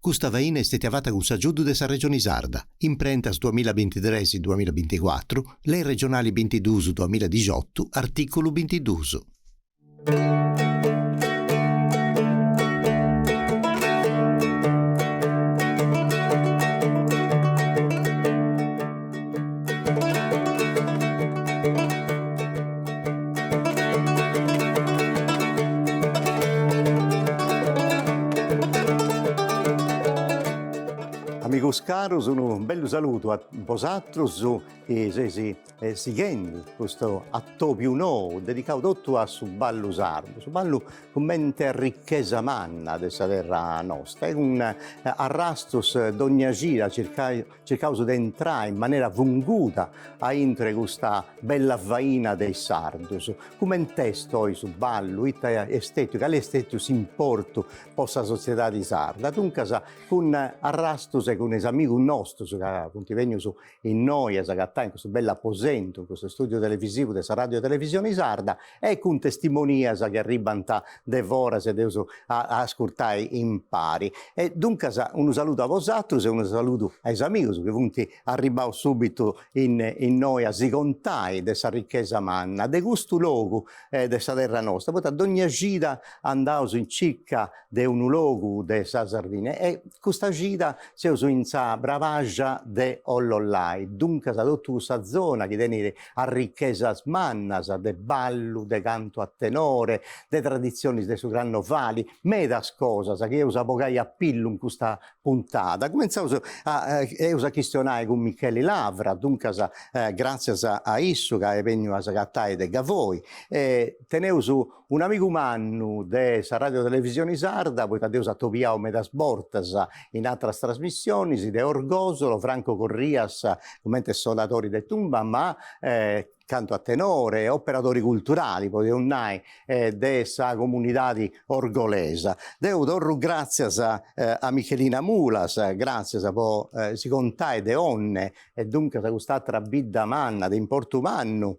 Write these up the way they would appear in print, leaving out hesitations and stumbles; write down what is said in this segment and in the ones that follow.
Custa faina est stètia fata cun s'agiudu de sa Regioni Sarda, Imprentas duamilla bintitres duamilla binticuatru, Lei regionali bintiduus duamilla dixiotu, artìculu bintiduus. Amigus carus, unu bellu saludu a bosatrus chi seis sighendi custu atobiu nou dedicau totu a su ballu sardu, su ballu cumenti arrichesa manna de sa terra nosta e cun Arrastus dogna cida Circaus de intrai in manera funguda a intro 'e custa bella faina de is sardus. Cument'est oi su ballu, ita est stètiu, cali est stètiu s'importu po sa sotziedadi sarda. Duncas cun Arrastus e cun is amigus nostus ca funt bennius innoi a s'agatai in custu bellu aposentu, in custu studiu televisivu de sa Radio Televisioni Sarda e cun testimonias chi arribant de foras e dd'eus a ascurtai impari. E duncas unu saludu a bosatrus e unu saludu a is amigus chi funt arribbaus subitu innoi a si contai de sa richesa manna de custu logu de sa terra nosta, poita dogna cida andaus in circa de unu logu de sa Sardigna e custa cida seus in sa Brabaxa de Ollollai, duncas totu cussa zona chi tenit arrichesas mannas de ballu, de cantu a tenore, de traditzionis de su Crannovali, medas cosas chi eus a bogai a pillu in custa puntada. Cumentzaus a eus a chistionai cun Micheli Lavra, duncas gràtzias a issu ca est benniu a s'agatai de Gavoi. Teneus Un'amigu mannu de sa Radio Televisioni Sarda, poita dd'eus atobiau medas bortas in atras trasmissionis, de Orgosolo, Franco Corrias, cumenti sonadori de tumba, ma cantu a tenore, operadori culturali, podeus nai, de sa comunidadi orgolesa. Deu torru gràtzias a Michelina Mulas, gràtzias po si contai de Onne e duncas cust'atra bidda manna de importu mannu,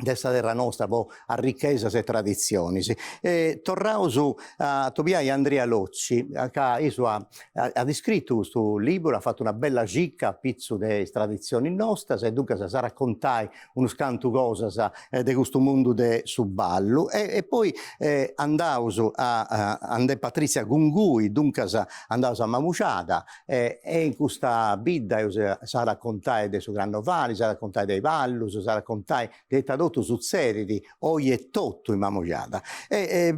de sa terra nosta po arrichesas e traditzionis. E torraus a atobiai Andria Locci, ca issu at iscritu custu liburu, at fatu una bella circa a pitzu de is traditzionis nostras e duncas s'at a contai unus cantu cosas de custu mundu de su ballu. E poi andaus a ande Patrizia Gungui, duncas andaus a Mamujada E in custa bidda eus s'at a contai de su Crannovali, s'at a contai de is ballus, s'at a contai de ita totu sutzedit oi e totu in Mamujada. E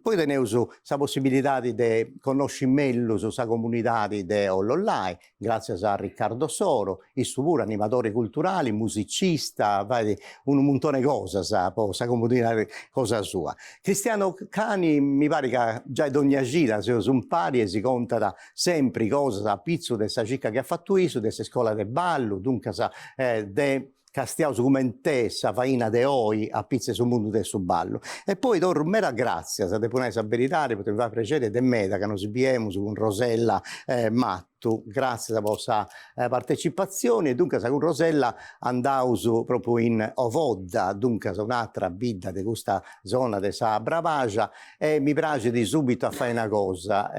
poi teneus sa possibilidadi de connosci mellus sa comunidadi de Ollollai, gràtzias a Riccardo Soro, issu puru animadori culturali, musicista, fait unu muntoni 'e cosas po sa comunidadi cosa sua. Cristiano Cani mi parit ca giai dogna cida seus impari e si contat sempri cosas a pitzu de sa circa chi at fatu issu, de s'iscola de ballu, duncas de castiaus cument'est sa faina de oi a pitzu 'e su mundu de su ballu. E poi torru meda gràtzias, depu nai sa beridadi, poita mi fait prexeri de meda ca nos biemus cun Rosella Mattu, gràtzias po sa partecipatzioni e duncas cun Rosella andaus propriu in Ovodda, duncas un'atra bidda de custa zona de sa Brabaxa E mi praxit subitu a fai una cosa,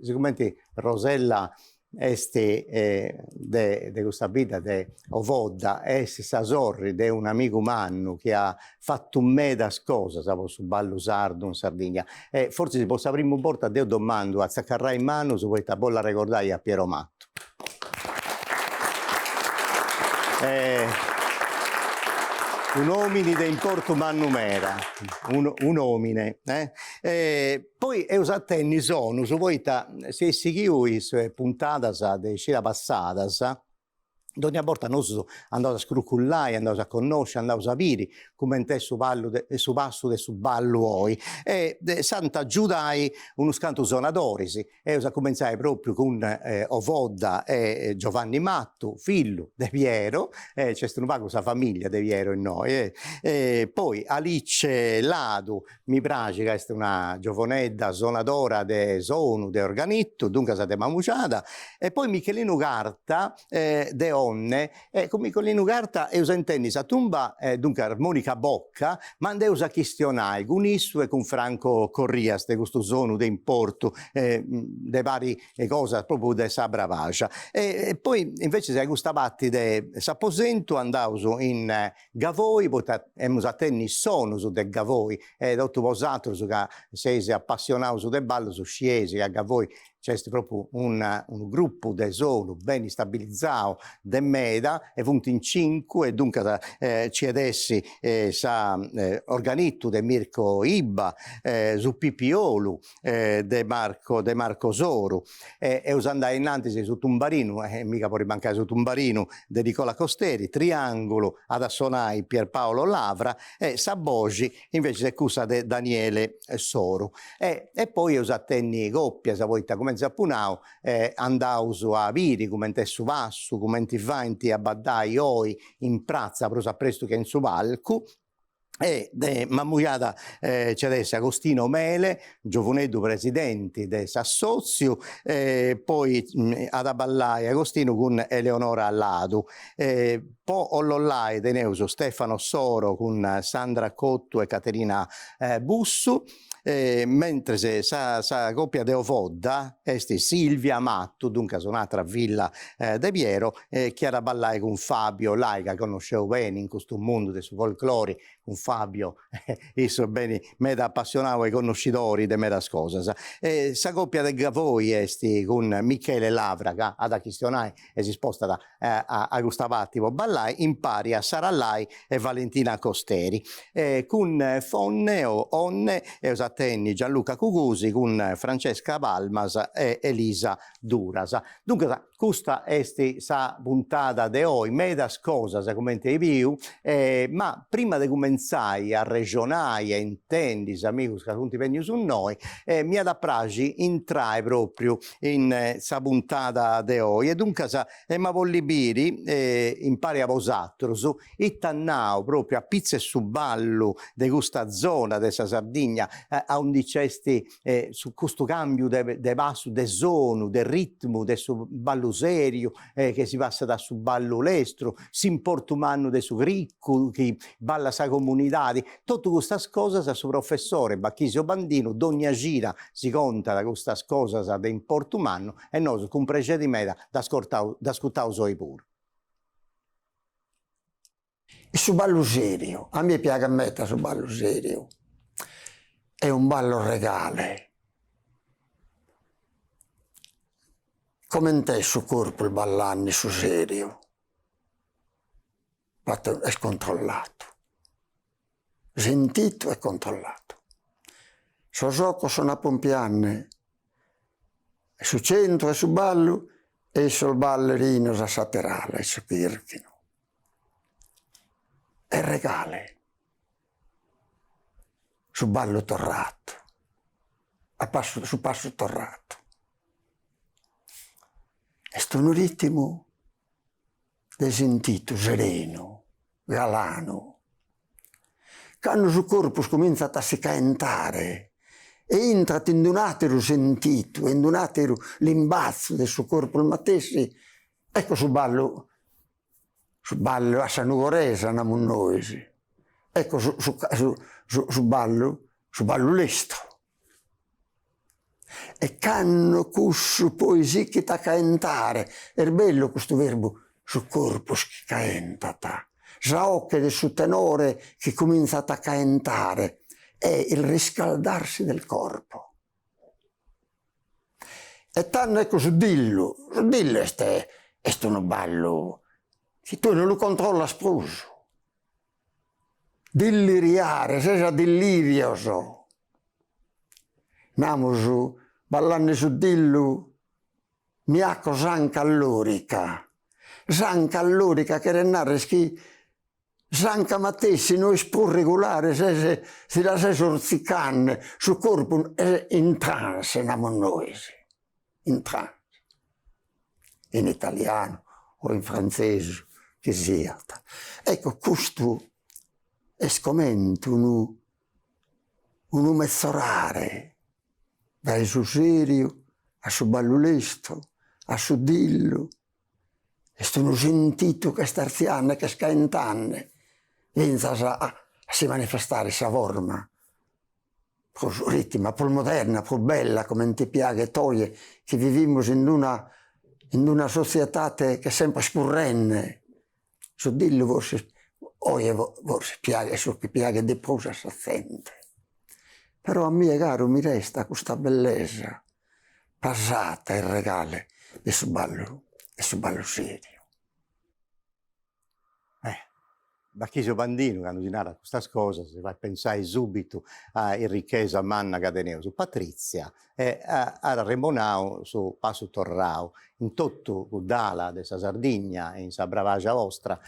sigumenti Rosella est de de custa bidda de Ovodda, est sa sorri de un'amigu mannu chi at fatu medas cosas po su ballu sardu in Sardigna e fortzis po sa primu borta deu domandu a tzacarrai is manus poita bollu arregordai a Piero Mattu. Un'omini de importu mannu meda, un'omine eh. Poi eus a tenni sonus poita si eis sighiu is puntadas de is cidas passadas, dogna borta nosu andaus a scrucullai, andaus a connosci, andaus a biri cument'est su ballu de su passu de su ballu oi e s'ant a agiudai unus cantu sonadoris Eus a cumentzai pròpriu cun Ovodda e Giovanni Mattu, fillu de Piero, e nc'est unu pagu sa familia de Piero innoi, e poi Alice Ladu, mi praxit ca est una giovonedda sonadora de sonu de organittu, duncas de Mamujada, e poi Michelinu Carta de Onne. Fonne e cun Micolinu Carta eus a intendi sa tumba, duncas Monica Bocca, ma nd'eus a chistionai cun issu e cun Franco Corrias de custu sonu de importu de pari cosas propriu de sa Brabaxa. E poi invecias a custa parti de s'aposentu andaus in Gavoi, poita emus a tenni is sonus de Gavoi e totu bosatrus ca seis apassionaus de ballus scieis ca a Gavoi nc'est propriu unu gruppu de sonu beni stabilizau de meda e funt in cincu e duncas nci at essi sa organittu de Mirko Ibba, su pipiolu de Marco de Marco Soru e eus andai innantis su tumbarinu e miga podit mancai su tumbarinu de Nicola Costeri, triangulu at a sonai Pierpaolo Lavra e sa boxi invecis est cussa de Daniele Soru. E e poi eus a tenni coppias, poita cumenti apu nau andaus a biri cumenti est su passu, cumenti faint a baddai oi in pratza prus a prestu che in su palcu E de Mamujada nci at essi Agostino Mele, giovuneddu presidenti de s'assotziu, e poi at a ballai Agostinu cun Eleonora Ladu. Po Ollollai teneus Stefano Soro cun Sandra Cottu e Caterina Bussu, mentres sa sa coppia de Ovodda est Silvia Mattu, duncas un'atra filla de Piero, chi at a ballai cun Fabio Lai, ca connosceus beni in custu mundu de su folclori, cun Fabio issu est beni meda apassionau e connoscidori de medas cosas. E sa coppia de Gavoi est cun Michele Lavra, ca at a chistionai e si spostat a custa parti po ballai, impari a Sara Lai e Valentina Costeri. E cun Fonne o Onne eus a tenni Gianluca Cugusi cun Francesca Palmas e Elisa Duras. Duncas custa est sa puntada de oi, medas cosas cumenti eis biu, ma prima de cumentzai a arrexonai e intendi is amigus ca funt bennius innoi, m'iat a praxi intrai propriu in sa puntada de oi e duncas emu a bolli biri impari a bosatrus ita at nau propriu a pitzu 'e su ballu de custa zona de sa Sardigna aundi nc'est su custu cambiu de de passu de sonu de ritmu de su ballu seriu che si passat a su ballu lestru s'importu mannu de su criccu chi ballat sa comunidadi Totu custas cosas su professore Bachisio Bandinu dogna cida si contat custas cosas de importu mannu e nosu cun prexeri meda dd'ascurtaus oi puru. Su ballu seriu, a mie piaghet meda su ballu seriu, è un ballo regale. Coment'est su corpus ballande su seriu Est controllatu, sentitu e controllatu. Sos ocos sun apompiande su centru 'e su ballu e sos ballerinos a s'ater'ala 'e su chirchinu. Est regale su ballu torratu, a passu su passu torratu. Est unu ritmu de sentitu serenu, galanu. Cando su corpus comintzat a si caentare e intrat in un'ateru sentitu, in un'ateru limbazu de su corpus matessi, ecco su ballu, su ballu a sa nugoresa namus nois, ecco su su su su ballu, su ballu lestru. E cando cussu poi sichit a caentare, est bellu custu verbu, su corpus chi caentat, sa 'oche de su tenore chi cumintzat a caentare, è il riscaldarsi del corpo. E tando ecco su dillu, su dillu est est unu ballu chi tue non lu controllas prus. Dilliriare, ses a dillirios. Namus, ballande su dillu mi 'aco s'anca a lorica. S'anca a lorica cheret narrer chi s'anca matessi no est prus regulare, ses, si la ses orzicande, su corpus est in trance, namus nois, in trance, in italianu o in frantzesu chi siat. Ecco custu est comente unu unu metzorare dae su seriu a su ballu lestru, a su dillu. Est unu sentidu ch'est artziande, ch'est caentande, fintzas a si manifestare in sa forma prus ritma, prus moderna, prus bella, comente piaghet oje, chi vivimus in d'una in d'una sotziedade ch'est sempre currende. Su dillu forsis oje forsis piaghet su chi piaghet de prus a sa zente, però a mie caru mi restat custa bellesa pasada e regale de su ballu, de su ballu seriu. Eh, Bachisio Bandinu candu si narat custas cosas si fait pensai subitu a is richesas mannas ca teneus. Patrizia at arremonau su passu torrau, in totu cudd'ala de sa Sardigna e in sa Brabaxa bostra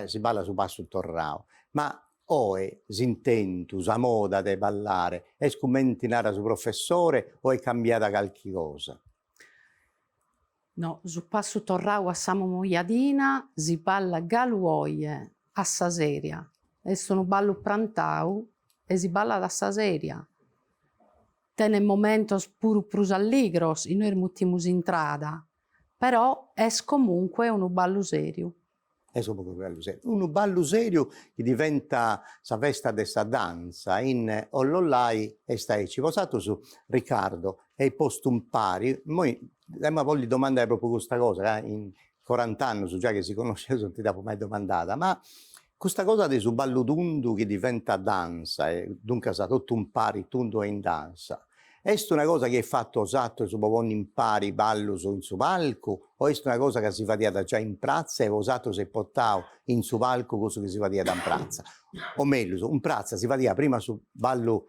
si ballat su passu torrau, ma oe s'intentu, sa moda de ballare est cumenti narat su professore o est cambiada calchi cosa? No, su passu torrau a sa mumujadina si ballat galu oje, a sa seria. Est unu ballu prantau e si ballat a sa seria. Tenet momentos puru prus alligros, chi nois mutimus intrada, però est comunque unu ballu seriu. Est unu ballu seriu. Unu ballu seriu chi diventat sa festa de sa danza in Ollollai est aici. Bosatrus Riccardo eis postu impari, immoi emu a bolli domandai propriu custa cosa ca in corant'annus giai chi si connosceus non ti dd'apu mai domandada, ma custa cosa de su ballu tundu chi diventat danza e duncas totu impari tundu e in danza Est una cosa chi eis fatu 'osatrus po ponni impari ballus in su palcu o est una cosa ca si fadiat giai in pratza e bosatrus eis portau in su palcu cussu chi si fadiat in pratza? O mellus, in pratza si fadiat prima su ballu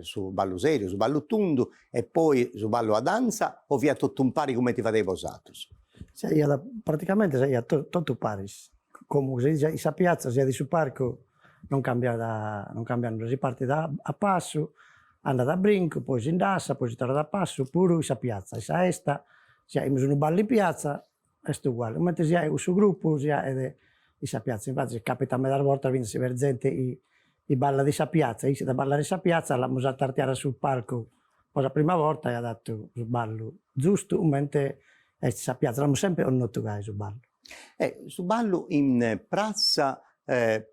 su ballu seriu, su ballu tundu e poi su ballu a danza o fiat totu impari cumenti fadeis bosatrus? Si 'aiat praticamente si 'aiat totu paris, comunque in sa piatza siat in su parcu non cambiat non cambiat nudda, si partit a passu, andat a brincu, poi si nd'assat, poi si torrat a passu, puru in sa piatza, in sa 'esta, si 'aimus unu ballu in piatza est uguale, comente si 'aet cun su gruppu si 'aet in sa piatza, infattis capitat medas bortas finzas si b'est zente chi ballat in sa piatza, ischit a ballare in sa piatza, l'amus fatu artiare a su palcu po sa prima borta e at 'atu su ballu giustu comente est in sa piatza, l'amus sempre connotu gai su ballu. E su ballu in pratza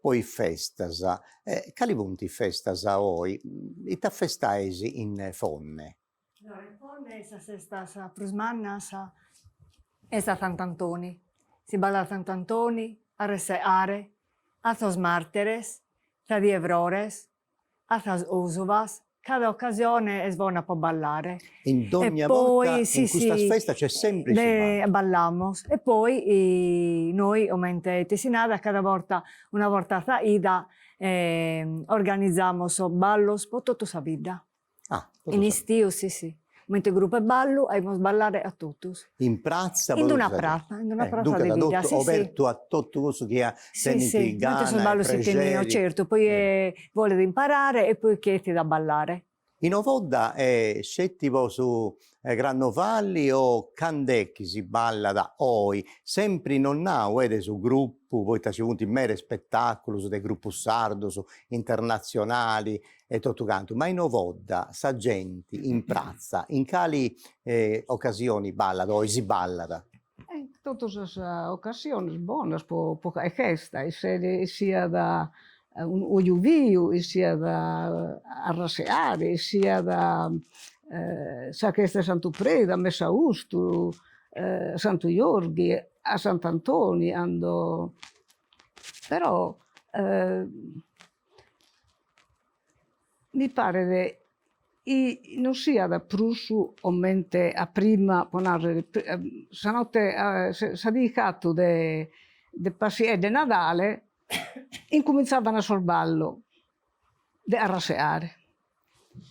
po is festas, cali funt is festas oi? Ita festais in Fonne? Allora, in Fonne sas festas prus mannas est a Sant'Antoni, si ballat a Sant'Antoni, Arreseare, a sos Martires, sa die 'e frores, A sas osuvas, cada ocasione est bona po ballare. In dogna borta in custas festas c'est sempri su ballu. Ballamos e poi noi, comente ite si narat, cada borta, una borta a sa 'ida organizamos ballos po totu sa bidda. Ah, In istiu, sì sì. Comente gruppu 'e ballu 'aimus ballare a totus. In pratza? In d'una pratza, in d'una pratza de bidda, sì sì. Obertu a totu cussu chi tenint gana e prexeri. Certu, poi bolet imparare e poi chi 'essit a ballare. In Ovodda est sceti po su Crannovali o cand'est chi si ballat oi, sempri non nau eh de su gruppu, poita ci funt meda spettaculus de gruppus sardus, internatzionali e totu cantu, ma in Ovodda sa genti in pratza in cali ocasioni ballat oi si ballat? In totu sas ocasiones bonas po po 'e festa, siat oju biu, siat arraseare, siat sa chesta 'e Santu Predu, a Mesaustu, Santu Jorghi, a Sant'Antoni, 'ando però Mi paret chi non siat prus comente a prima, po narrer, sa notte sa die icatu de de de Nadale incuminzaban sos ballos de arraseare.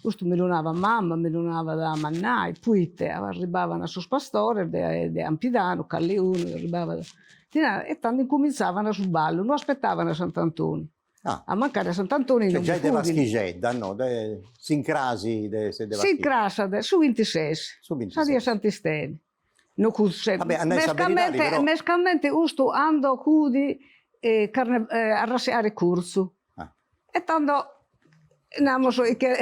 Custu mi lu nabat mama, mi lu nabat mannai, poite arribaban sos pastores de de Campidanu, calliunu arribabat, ti narat, e tando incuminzaban su ballu, no aspettaban Sant'Antoni Ah. A mancari a Sant'Antoni non Cioè giai de Paschixedda, no? De s'incrasi de de Paschixedda. S'incras de su bintises. Su bintises. Sa die 'e Sant'Isteni. No cussu, Vabbè, a nai sa beridadi però. Mescamente custu 'ando fut carne arraseare curzu. Ah. E tando. Namos che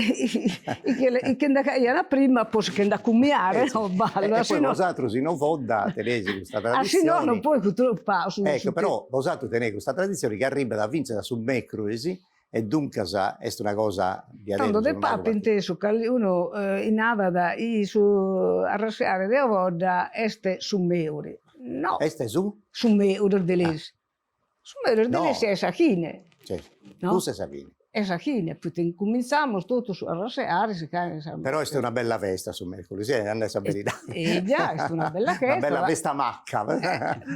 che nde ch'aian prima po si che nd'acumiare no ballu, E poi bosatrus in Ovodda teneis custa traditzioni. A si no non poi Ecco, però bosatrus teneis custa traditzioni chi arribat fintzas a su mèrcuris e duncas est una cosa diaderus Tando depo apo intesu calicunu narat chi su arrasseare de Ovodda est su meuri. No. Est su? Su meuri de Lesi. Su meuri de Lesi est sa fine. Certu, cussa est sa fine. Est sa fine, poita incuminzamus totus a arrasseare si ca Però est una bella festa su merculis, a nai sa beridadi. Eja, est una bella festa. Una bella festa macca.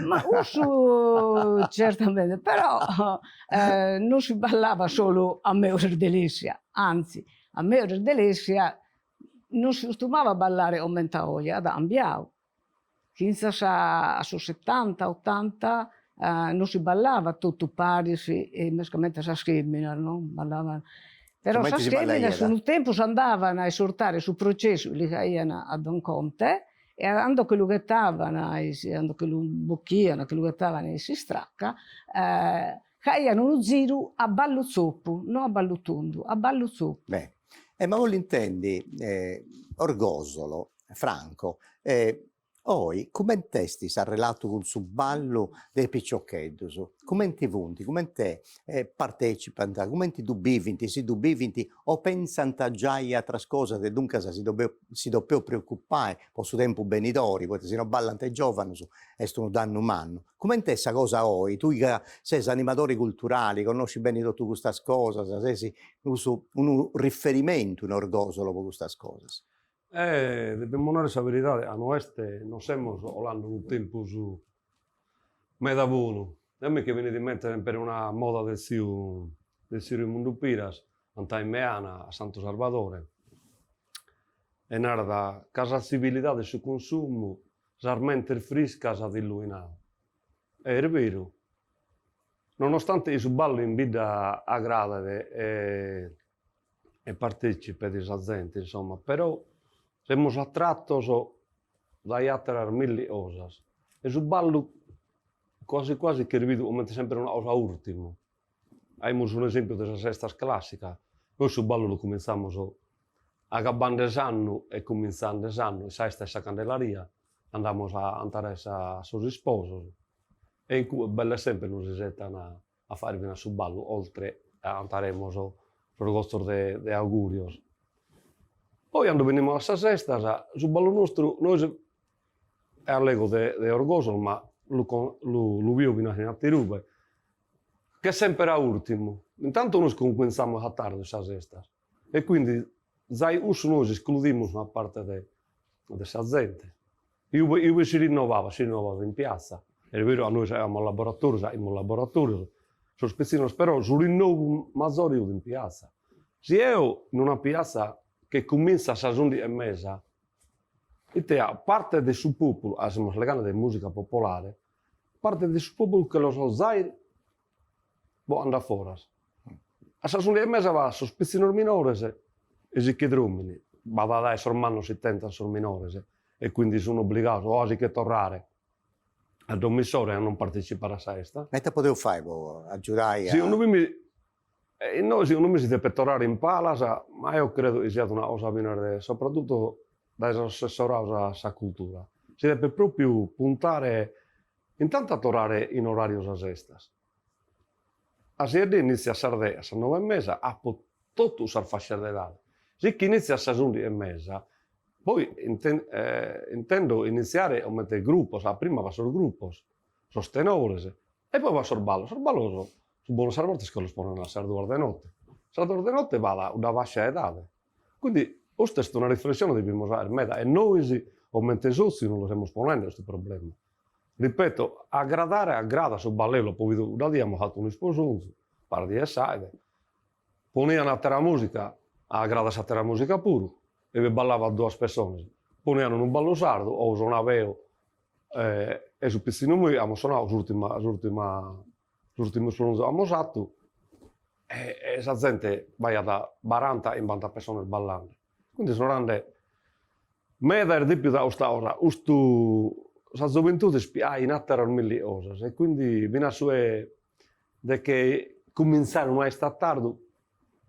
Ma cussu certamente, però non si ballava solu a Meuris de Lissia, anzi, a Meuris de Lissia non si costumava a ballare comente a oi, at cambiau Fintzas a sos setanta, otanta non si ballavat totu paris e mescamente sas feminas no, ballavan, però sas feminas unu tempus andavan a isortare su processu chi li faghian a Don Conte e cando che lu ghettavan, cando che lu bochian, che lu ghettavan in s'istracca, faghian unu ziru a ballu zoppu, no a ballu tundu, a ballu zoppu. Bene, e ma bollu intendi Orgosolo Franco, oi cument'est s'arrelatu cun su ballu de is piciocheddus? Cumenti funt? Cumenti partecipant? Cumenti ddu bivint? Si ddu bivint o pensant giai a atras cosas e duncas si si depeus preocupai po su tempus benidori, poita si no ballant is giovanus est unu dannu mannu. Cumenti est sa cosa oi? Tui ca ses animadori culturali, connoscis beni totu custas cosas, ses unu riferimentu in Orgosolo po custas cosas. E depimus narrer sa beridade, a no est, non semus 'olande unu tempus meda bonu. E a mi che benit in mente semper una moda de tziu de tziu Remundu Piras, 'antau in Meana a Santu Sarbadore, e narat ca sa tzivilidade 'e su consumu sas mentes friscas at illuinadu. E est beru, nonostante chi su ballu in bidda agradet e e partecipet sa zente, insomma, però semus atratos dae ateras milli cosas e su ballu quasi quasi ch'est bidu comente sempre una cosa urtimu. Aimus un'esempiu de sas festas classicas, nois su ballu lu cumintzamus agabbande s'annu e cumintzande s'annu, in sa 'esta 'e sa Candelaria, andamus a 'antare a sos isposos e in cue belle sempre nos isetan a fagher finas su ballu, oltre a 'antaremos sos gostos de de augurios. Poi cando benimus a sas festas, su ballu nostru, nois, e allego de de Orgosolo, ma lu lu lu bio finas in aterube, ch'est semper a urtimu, intantu nois cuminzamus a tardu sas festas e quindi zai cussu nois escludimus una parte de de sa zente. Ube ube si rinnovabat, si rinnovabat in piazza, est beru ca nois aiamus laboratorios, aimus laboratorios, sos pitzinnos però su rinnovu mazore 'ut in piazza. Si eo in una piazza che cuminzat a sas undighi e mesa, ite a parte de su populu, ah semus allegande de musica popolare, parte de su populu che los zai boghende a foras. A sas undighi e mesa b'at sos pitzinnos minores e si che dromint, b'at a dae sos mannos si tentant sos minores e quindi sun obligados o a si che torrare a domo issoro e a non partecipare a sa 'esta. Ma ita podeus fai po agiudai a. Segundu mimi, innoi segundu mimi si depet torrare in palas, ma eo credo chi siat una cosa finas de, soprattutto dae sos assessorados a sa cultura, si depet propriu puntare Intantu a torrare in orariu sas 'estas. A si 'edde initziat a sas de a sas noe e mesa apo totu sas fascias de edade. Si chi initziat a sas undighi e mesa, poi intendo initziare comente grupos, a prima b'at sos grupos, sos tenores, e poi b'at sos ballos, sos ballos su bonu 'e sas bortas che los ponen a sas duas de notte, sas duas de notte b'at una fascia 'e edade Quindi custa est una riflessione chi devimus fagher meda e nois comente sotziu nos lu semus ponende custu problema. Ripeto, agradare agradat su ballu, l'apo bidu cudda die amus fatu un'isposonzu, paret die saide, ponian atera musica, agradat s'atera musica puru, e bi ballabat duas pessones, ponian unu ballu sardu, o sonab'eo e su pitzinnu meu amus sonadu s'urtima s'urtima S'urtimu isposonzu amus 'atu e sa zente b'aiat baranta chimbanta pessones ballande. Quindi so narande meda est depiu da custa cosa, custu sa zoventude est pià in ateras milli cosas e quindi finas su 'e de che cuminzare una 'esta a tardu.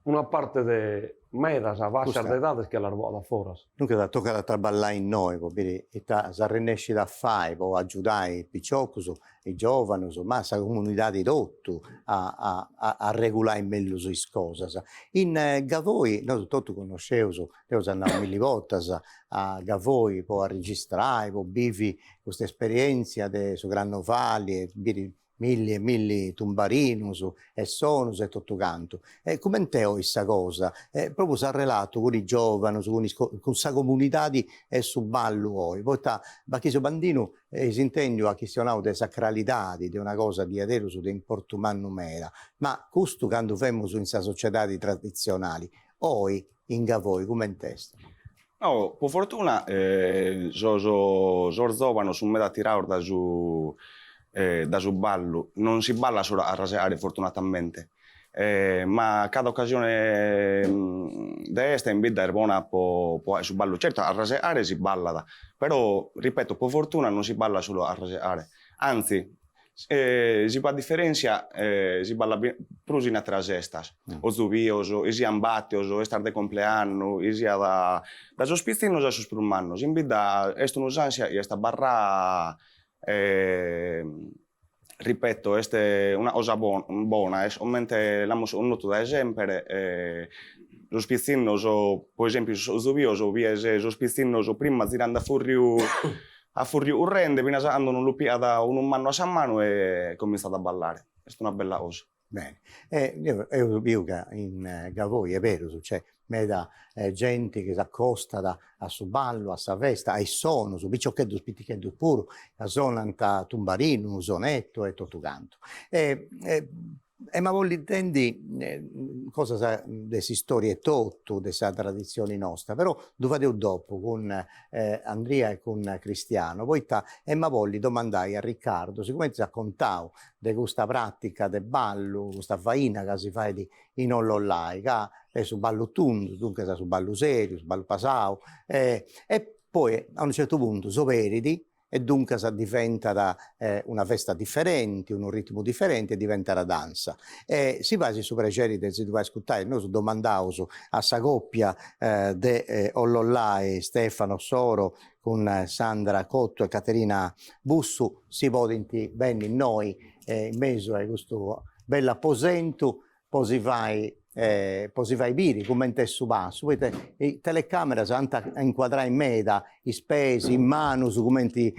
Una parte de medas fascias de edades che las bogat a foras. Duncas tocat a traballai innoi po biri ita s'arrennescit a fai po agiudai is piciocus, is giovanus, ma sa comunidadi totu a arregulai mellus is cosas. In Gavoi nosu totu connosceus, deu seu andau milli bortas a Gavoi po arregistrai, po bivi custa esperientzia de su Crannovali e biri milli e milli tumbarinus e sonus e totu cantu. E cument'est oi sa cosa? Propriu s'arrelatu cun is giovanus, cun is cun sa comunidadi 'e su ballu oi, poita Bachisio Bandinu eis intendiu at chistionau de sacralidadi, de una cosa diaderus de importu mannu meda, ma custu candu femus in sa sociedadi traditzionali, oi in Gavoi cument'est? No, po fortuna sos sos zovanos sun meda atirados da su da su ballu, non si ballat solu a carrasegare fortunatamente, ma cada occasione de 'esta in bidda est bona po po 'aer su ballu, certu a carrasegare si ballat, però ripeto po fortuna non si ballat solu a carrasegare, anzi Si b'at diferèntzia si ballat prus in àteras 'estas, ozubios, sian bàtios, 'estas de compleannu, siat dae sos pitzinnos a sos prus mannos. In bidda est un'usàntzia chi est abarrada, ripeto, est una cosa bona, est comente l'amus connotu dae semper, sos pitzinnos, pro esèmpiu sos ozubios, bies sos pitzinnos prima zirande a fùrriu A fùrriu currende finas a cando non lu piat unu mannu a sa manu e comintzat a ballare. Est una bella cosa. Beni. E deu eus biu ca in Gavoi, est berus, nc'est meda genti chi s'acostat a su ballu, a sa festa, a is sonus, piciocheddus piticheddus puru, ca sonant tumbarinu, sonettu e totu cantu. E Ema bolli intendi cosas de s'istoria etotu, de sa traditzioni nosta, però ddu fadeus dopu cun Andria e cun Cristiano, poita ema bolli domandai a Riccardo, sigumenti s'at contau de custa pratica de ballu, custa faina ca si fait in Ollollai, ca est su ballu tundu, duncas su ballu seriu, su ballu pasau, e poi a unu certu puntu s'oberit e duncas diventat una festa diferenti, unu ritmu diferenti e diventat dansa. E si faisi su prexeri de si ddu fai ascurtai, nosu domandaus a sa coppia de Ollollai, Stefano Soro cun Sandra Cottu e Caterina Bussu, si podint benni innoi in mesu a custu bellu aposentu po si fai po si fai biri cumenti est su passu, poita is telecameras ant a incuadrai meda is peis, is manus, cumenti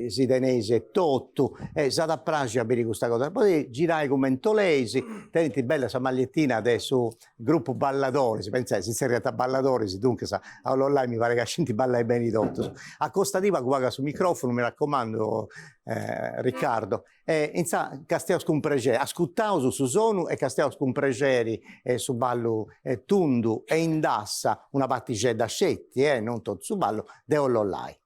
si teneis e totu, e s'at a praxi a biri custa cosa. Podeis girai cumenti 'oleis, tenint bella sa magliettina de su gruppu balladoris, pentzai, si zerriant balladoris, duncas a Ollollai mi parit ca scint ballai beni totus. Acostadì pagu pagu a su microfunu, mi raccomando Riccardo E intzà castiaus cun prexeri, ascutaus su sonu e castiaus cun prexeri su ballu tundu e in dassa una partixedda sceti, eh, non totu su ballu, de Ollollai.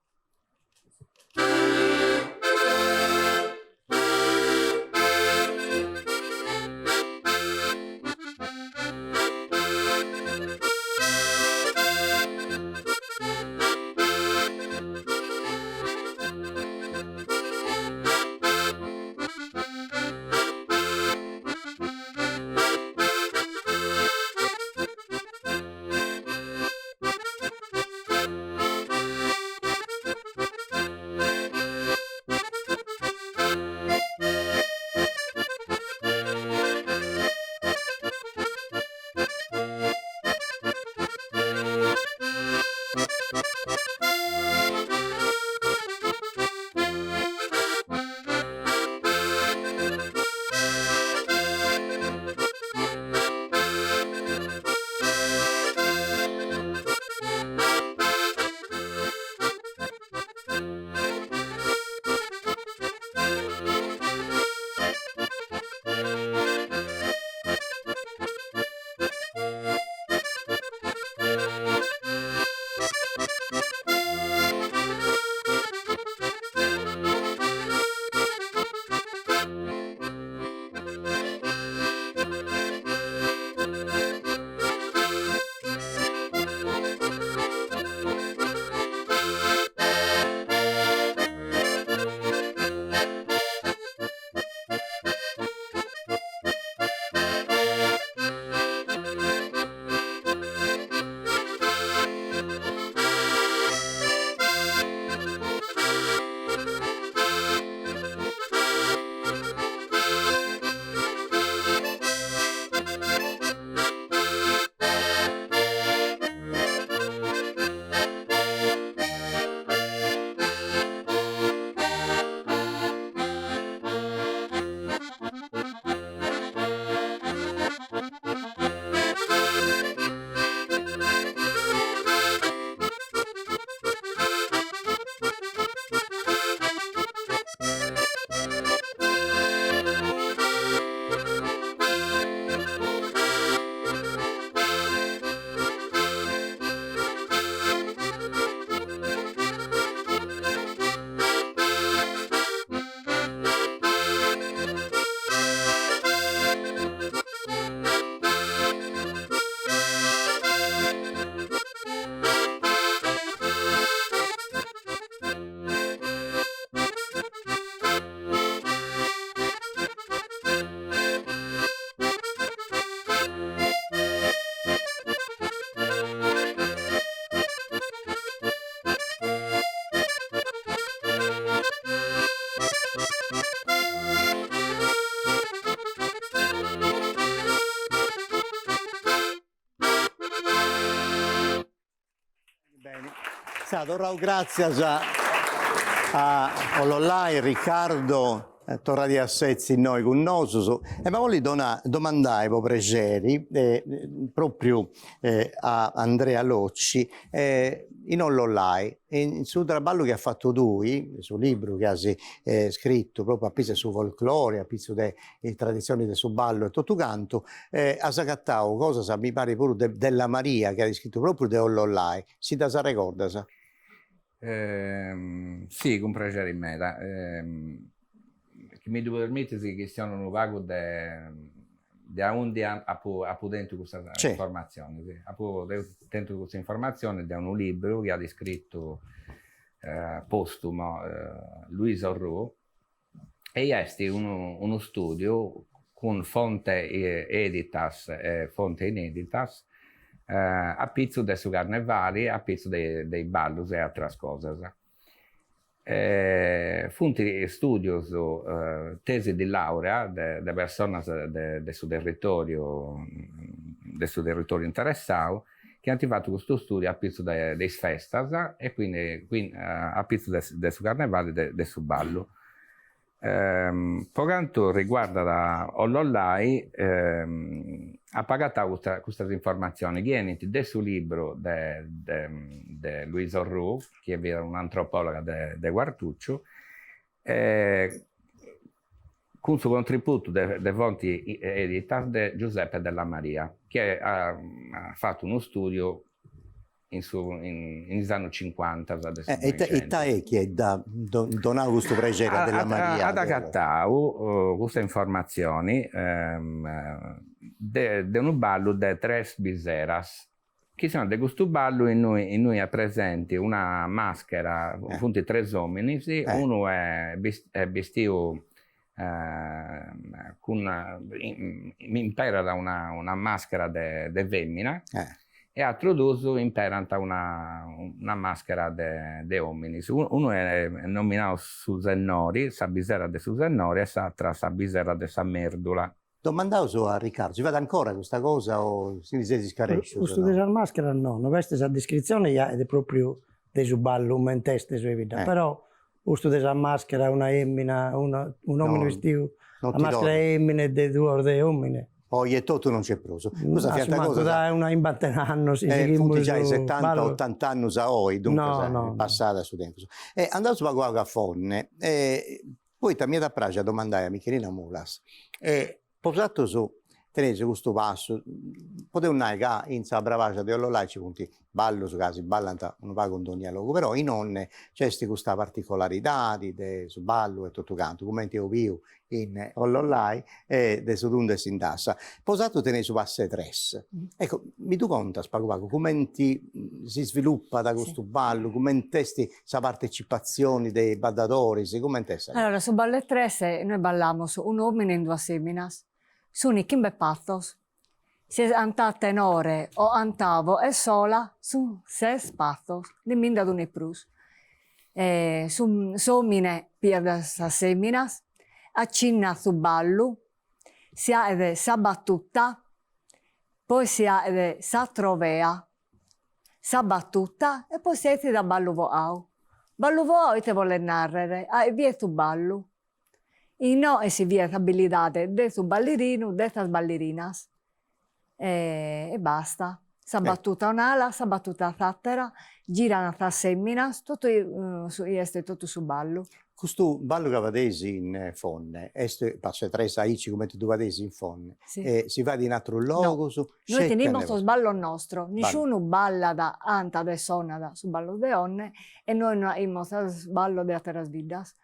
Ja, torraus gràtzias a Ollollai, Riccardo, torradi a setzi innoi cun nosus e ma bolli donai, domandai po prexeri propriu a Andrea Locci in Ollollai, in su traballu chi as fatu tui, su libru chi as scritu propriu a pitzu de su folklore, a pitzu de is traditzionis de su ballu e totu cantu, as agatau cosas, mi parit puru de Della Maria chi at scritu propriu de Ollollai, Si ddas arregordas? Si, cun prexeri meda. Chi mi ddu permitis chistiono unu pagu de de aundi apu apu tentu custas informatzionis. Apu tentu custas informatzionis de unu libru chi at iscritu postumo Luisa Orrù e est unu unu studiu cun fonte editas e fonte ineditas a pitzu de su carnevali, a pitzu de de is ballus e ateras cosas. Funt studios, tesi di laurea de de personas de de su territoriu de su territoriu interessau chi ant fatu custu studiu a pitzu de de is festas e quindi a pitzu de de su carnevali e de su ballu. Po cantu riguardat Ollollai apo agatau custa custas informatziones chi 'enint de su libru de de de Luisa Orrù, chi fiat un'antropologa de de Quartucciu e cun su contributu de de fonti editas de Giuseppe Della Maria, chi at fatu unu studiu in su in is annus cincuanta de su Noixentu. Ita est chi at donau custu prexeri a Della Maria? At agatau custa informatzioni de de unu ballu de tres biseras, chistionat de custu ballu innui innui est presenti una maschera, funt tres ominis, unu est bistiu cun imperat una una maschera de de femina e aterus duus imperant una una maschera de de ominis, unu est nominau su sennori, sa bisera de su sennori e s'atera sa bisera de sa merdula. Domandaus a Riccardo, si fait ancora custa cosa o si ndi seis scarescius? Custu de sas mascheras no, no b'est sa descritzione ja est propriu de su ballu comente est su 'e bidda, però custu de sa maschera una emina, un'omine bestiu a maschera 'e emina e de duos de omine. Oi etotu non nc'est prus. Custas fiant cosas. Dae una chimbantina 'e annos si sighimus. Funt giai setanta otant'annus a oi, duncas est passada su tempus. E andaus pagu pagu a Fonne Poita m'iat a praxi a domandai a Michelina Mulas, bosatrus teneis custu passu, podeus nai ca in sa Brabaxa de Ollolai nci funt ballus ca si ballant unu pagu in dogna logu, però in Onne nc'est custa particolaridadi de su ballu e totu cantu, cumenti eus biu in Ollollai e de su tundu e s'indassa. Bosatrus teneis su pass'e tres. Ecco, mi ddu contas pagu pagu cumenti si sviluppat custu ballu, cument'est sa partecipatzioni de is baddadoris, cument'est sa cosa? Allora, su ballu 'e tres nois ballamus un'omine in duas feminas, sun chimbe passos, si est cantadu a tenore o cantadu a boghe sola sun ses passos, non bi nd'at unu 'e prus. S'omine piat sas feminas, acinnat su ballu, si 'aghet sa battuta, poi si 'aghet sa trobea, sa battuta e poi si 'essit a ballu foau. Ballu foau ite bolet narrer? A bier su ballu. Innoe si biet s'abilidade de su ballerinu, de sas ballerinas. E basta. Sa battuta a un'ala, sa battuta a s'atera, giran sas feminas, totu est totu su ballu. Custu ballu ca fadeis in Fonne est passu 'e tres aici cumenti ddu fadeis in Fonne e si fait in atrus logus? No, nois tenimus sos ballos nostros, nisciunu ballat, cantat e sonat su ballu de Onne e nois no aimus sos ballos de ateras biddas.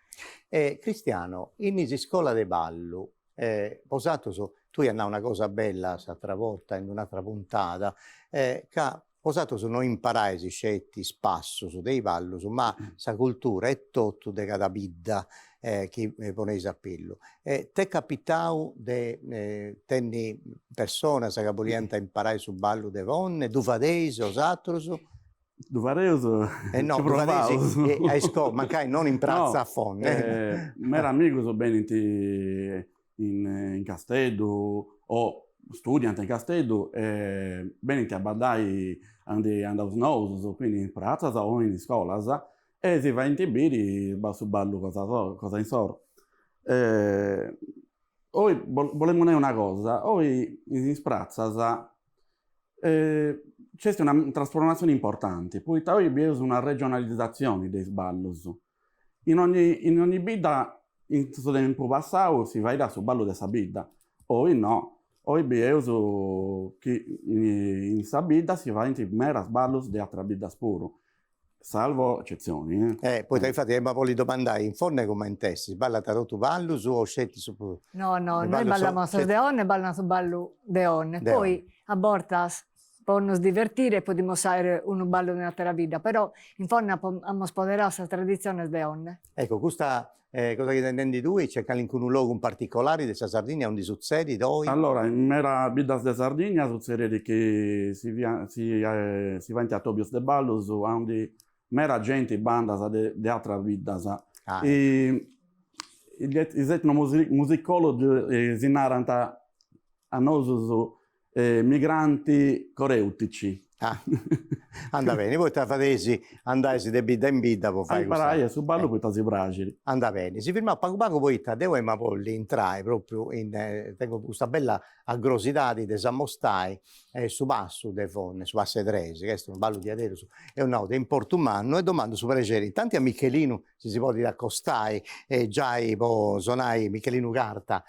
E Cristiano, in is iscolas de ballu, bosatrus, tui as nau una cosa bella s'atra borta in un'atra puntada, ca bosatrus no imparais sceti is passus de is ballus, ma sa cultura e totu de cada bidda chi poneis a pillu. T'est capitau de tenni personas ca boliant imparai su ballu de Fonne, ddu fadeis 'osatrus? Ddu fadeus, e no, ddu fadeis a iscola, mancai non in pratza a Fonne. Meda amigus benint in Casteddu o. studiant in Casteddu e benint a baddai aundi andaus nosus, quindi in pratzas o in iscolas, e si faint biri su ballu cosa cosa insoru. Oi bolemu nai una cosa, oi in is pratzas nc'est una trasformatzioni importanti, poita oi bieus una regionalizatzioni de is ballus. In ogni in ogni bidda in su tempus passau si faiat su ballu de sa bidda, oi no, oi bieus chi in sa bidda si faint medas ballus de ateras biddas puru, salvo eccezioni. Eh, poita infati emu a bolli domandai, in Fonne coment'est, si ballant totu ballus o sceti su No, no, noi ballamus sos de 'Onne, ballant su ballu de 'Onne, poi a bortas po nos divertire podimus fagher unu ballu de un'atera bidda, però in Fonne amus poderadu sas traditziones de 'Onne. Ecco, custa cosa chi ses nendi tui, nc'est calincunu logu in particolari de sa Sardigna aundi sutzedit oi? Allora, in meda biddas de Sardigna sutzedit chi si fiant si si faint atobius de ballus aundi meda genti bandat de de ateras biddas. Is etnomusicologi si narant a nosus migranti coreutici. Ah, andat beni, poita fadeis, andais de bidda in bidda po fai custa. A imparai su ballu poita si praxit. Andat beni, si firmaus pagu pagu poita deu emu a bolli intrai propriu in, tengu custa bella agrosidadi de s'amostai su passu de Fonne, su pass'e tres, ca est unu ballu diaderus, eus nau, de importu mannu e domandu su prexeri intanti a Michelinu si si podit acostai giai po sonai Michelinu Carta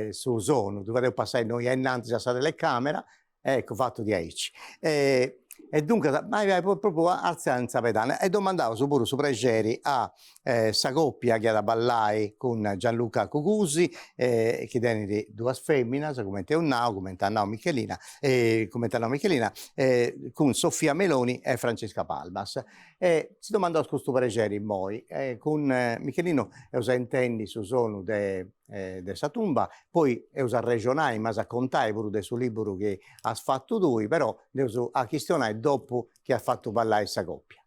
su sonu, ddu fadeus passai innoi a innantis a sa telecamera, eccu fatu diaici. E duncas, vai vai propriu artzia in sa pedana e domandaus puru su prexeri a sa coppia chi at a ballai cun Gianluca Cugusi chi tenit duas feminas, cumenti eus nau, cumenti at nau Michelina, cumenti at nau Michelina, cun Sofia Meloni e Francesca Palmas. E si domandaus custu prexeri immoi, cun Michelinu eus a intendi su sonu de de sa tumba, poi eus a arrexonai, m'as a contai puru de su liburu chi as fatu tui, però nd'eus a chistionai dopu chi as fatu ballai sa coppia.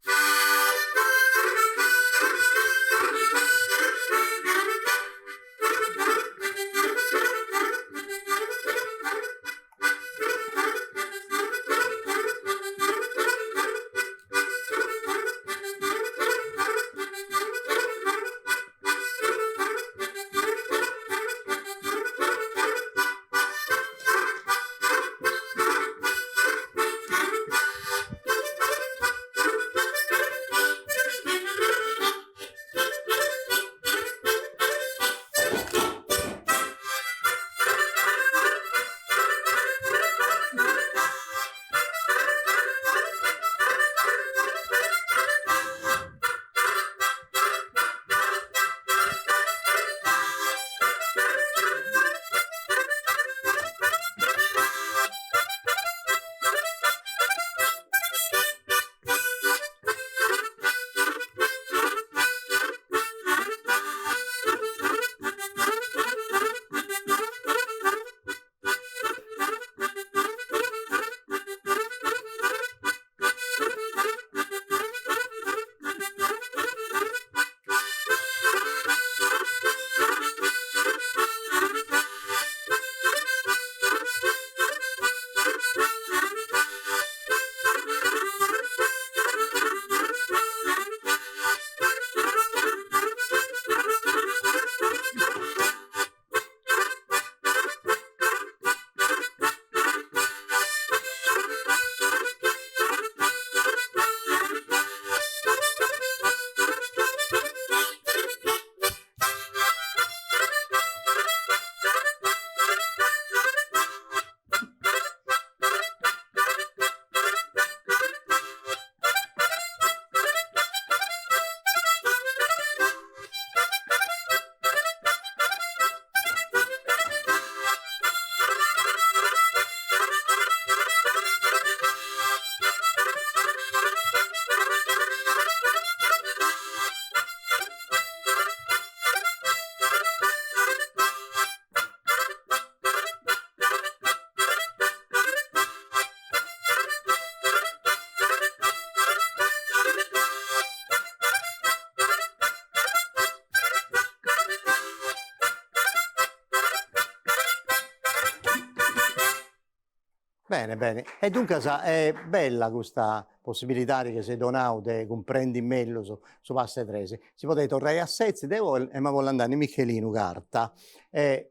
Bene, bene. E duncas est bella custa possibilidadi chi s'est donau de cumprendi mellus su pass'e tresi. Si podeis torrai a setzi, deu emu a bolli andai in Michelinu Carta,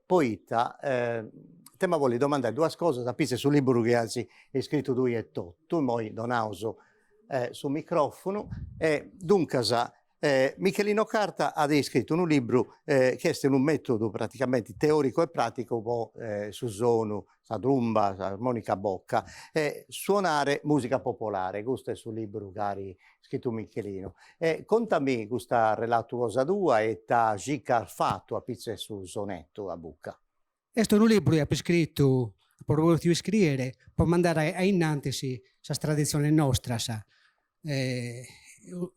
poita t'emu a bolli domandai duas cosas a pitzu 'e su liburu chi as iscritu tui etotu, immoi donaus su microfunu e duncas Michelino Carta at iscritu unu libru chi est unu metodu praticamenti teoricu e praticu po su sonu, sa trumba, s'armonica a bocca e suonare musica popolare, custu est su liburu chi at iscritu Michelino. E contami cust'arrelatu cosa tua e ita circa as fatu a pitzu 'e su sonettu a bucca. Est unu libru chi apo iscritu, apo pòtziu iscrìere pro mandare a in antis sas traditziones nostras,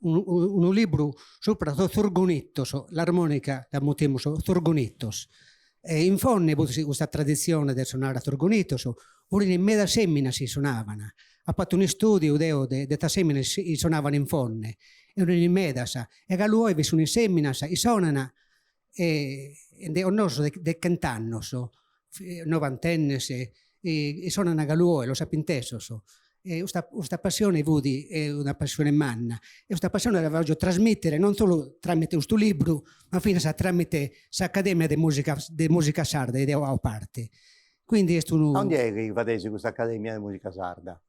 unu libru subra sos zurgonitos, l'armònica dda mutimus zurgonitos, e in Fonne fut custa traditzione de sonare a zurgonitos, furint medas feminas chi sonavan, apo fatu un'istùdiu deo de sas feminas chi sonavan in Fonne, e furint medas, e galu oe bi sun feminas chi sonan e nde connosco de chent'annos, novantennes, e sonan galu oe, los apo intesos. E custa custa passione fut una passione manna e custa passione la vògio trasmìtere non solu tramite custu libru, ma finas tramite s'Academia de musica de musica sarda chi deo ao parte. Quindi est unu. Aundi est chi fadeis custa Academia de musica sarda?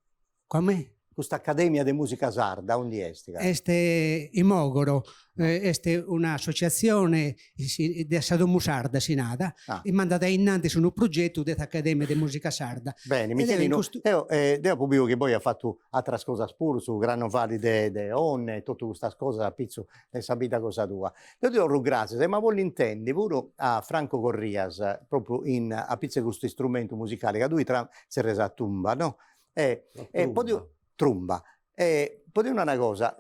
Come? Custa Academia de Musica Sarda aundi est? Est in Mogoro, est un'associatzione de sa Domu Sarda si narat, e mandat a innantis unu progetu de s'Academia de Musica Sarda. Beni, Michelinu, deo deo apu biu chi poi as fatu ateras cosas puru, su Carnovali de de Onne e totu custas cosas apitzu de sa bidda cosa tua. Deo ti torru gràtzias e emu a bolli intendi puru a Franco Corrias, propriu in apitzu 'e custu istrumentu musicali ca tui tra tzerrias a tumba, no E e podiu trumba. E podiu nai una cosa,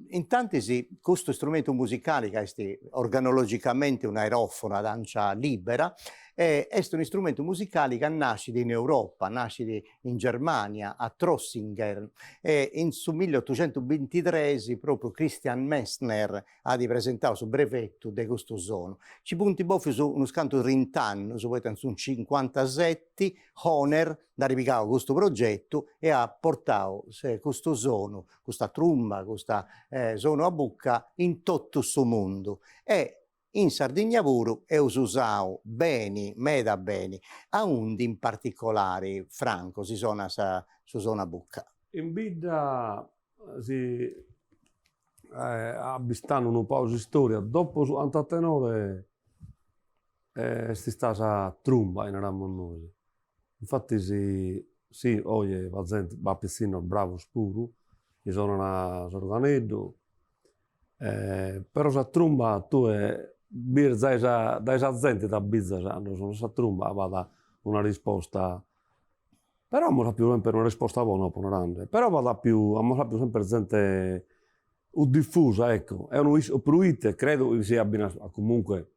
intantis custu istrumentu musicali ca est organologicamenti un'aerofono ad ancia libera, est un'istrumentu musicali ca nascit in Europa, nascit in Germania, a Trossingen, e in su milliottuxentusbintitres propriu Christian Messner at presentau su brevetu de custu sonu. Ci funt bòfius unus cantu trint'annus, poita in su cincuantaseti Hohner nd'at pigau custu progetu e at portau custu sonu, custa trumba, custa sonu a bucca in totu su mundu e in Sardigna puru eus usau beni, meda beni. Aundi in particolari, Franco, si sonat su sonu a bucca? In bidda si abbistande unu pagu s'istoria, dopo su cantu a tenore Est istada sa trumba, chi naramus nois. Infatis si oe b'at zente, b'at pitzinnos bravos puru, chi sonan s'organeddu, però sa trumba tue bies zai sa dae sa zente t'abbizas cando sonas sa trumba b'at una risposta, però amus apiu semper una risposta bona apo narende, però b'at apiu, amus apiu semper zente diffusa ecco, eo no isco proite, credo chi siat finas comunque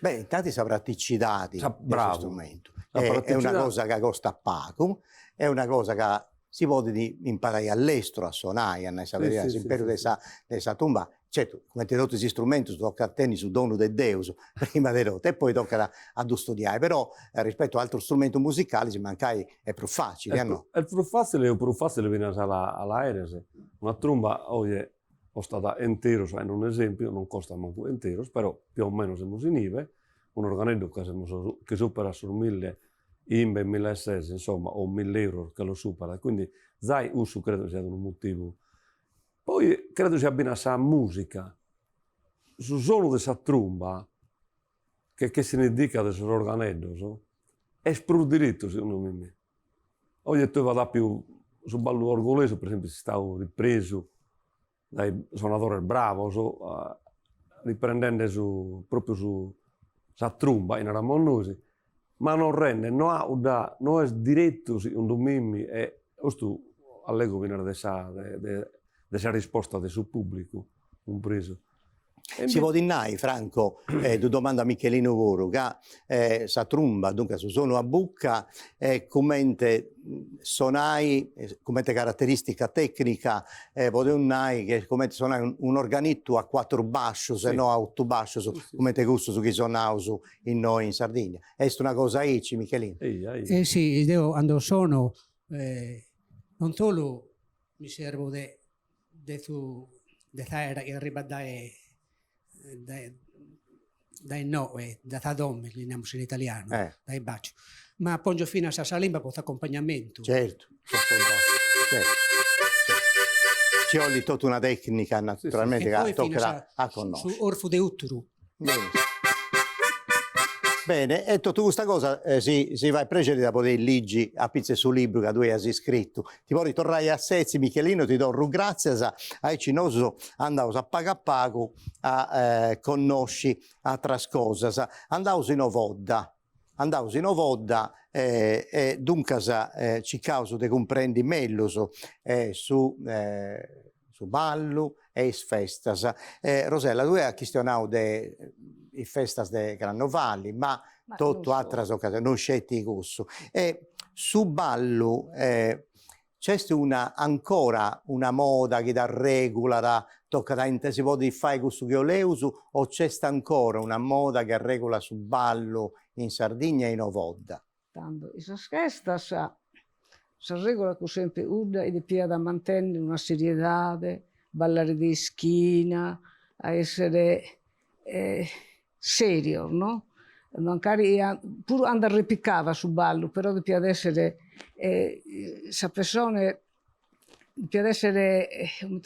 Beh, intanti sa praticidadi de su strumentu, est una cosa ca costat pagu, est una cosa ca si podit imparai a lestru a sonai, a nai sa beridadi, s'imperu de sa de sa tumba, certu, cumenti totus is istrumentus tocat a tenni su donu de Deus prima de totu e poi tocat a ddu studiai, però rispettu a aterus strumentus musicalis mancai est prus facili, a no? Est prus facili e prus facili finas a la 'aere, una trumba oe Costat chent'euros, faende un'esempiu, non costat mancu chent'euros, però più o meno semus inibe, un'organeddu ca semus chi superat sos mille chimbe, mille e ses, insomma, o mill'euros che los superat, quindi zai cussu credo siat unu motivu. Poi credo siat finas sa musica, su sonu de sa trumba, che che si ne dicat de sos organeddos, est prus dirittu segundu mimmi. Oje tue b'at apiu su ballu orgolesu, per esempiu, est istadu ripresu dae sonadores bravos, riprendende su propriu su sa trumba, chi naramus nois, ma non rendet, no at cudda, no est direttu segundu mimmi e custu allego finas de sa de de sa risposta de su pubblicu, cumpresu. Si podit nai, Franco, e ddu domandu a Michelinu puru, ca sa trumba, duncas su sonu a bucca, est cumenti sonai, cumenti carateristica tecnica, podeus nai chi est cumenti sonai un'organittu a cuatru bascius e no a otu bascius, cumenti cussus chi sonaus innoi in Sardigna. Est una cosa aici, Michelinu? Eh si, deo cando sono. Non solu mi servo de de su de s'aera chi arribat dae dae dae innoe, dae sa domo, li namus in italianu, dae basciu, ma pongio finas sa limba po s'accompagnamentu. Certu, certu. Nci 'olit totu una tecnica naturalmente ca tocat a connosci. Su orfu de 'uturu. Bene, e totu custa cosa si si fait prexeri dda podeis ligi a pitzu 'e su libru ca tui as iscritu. Ti podis torrai a setzi Michelino, ti torru gratzias, aici nosu andaus a pagu a pagu a connosci atras cosas. Andaus in Ovodda, andaus in Ovodda e duncas circaus de cumprendi mellus su su ballu e is festas. Rosella, tui as chistionau de is festas de Carnovali, ma totu atras ocasionis, non sceti cussu. E su ballu nc'est una ancora una moda chi t'arregulat, tocat a intendi, si podit fai cussu chi 'oleus o nc'est ancora una moda chi arregulat su ballu in Sardigna e in Ovodda? Tando, in sas festas, sa regula fut sempre cudda chi depiat mantenni una seriedade, ballare de ischina, a essere serios no, mancari puru cando arrepicabat su ballu, però depiat essere sa pessone depiat essere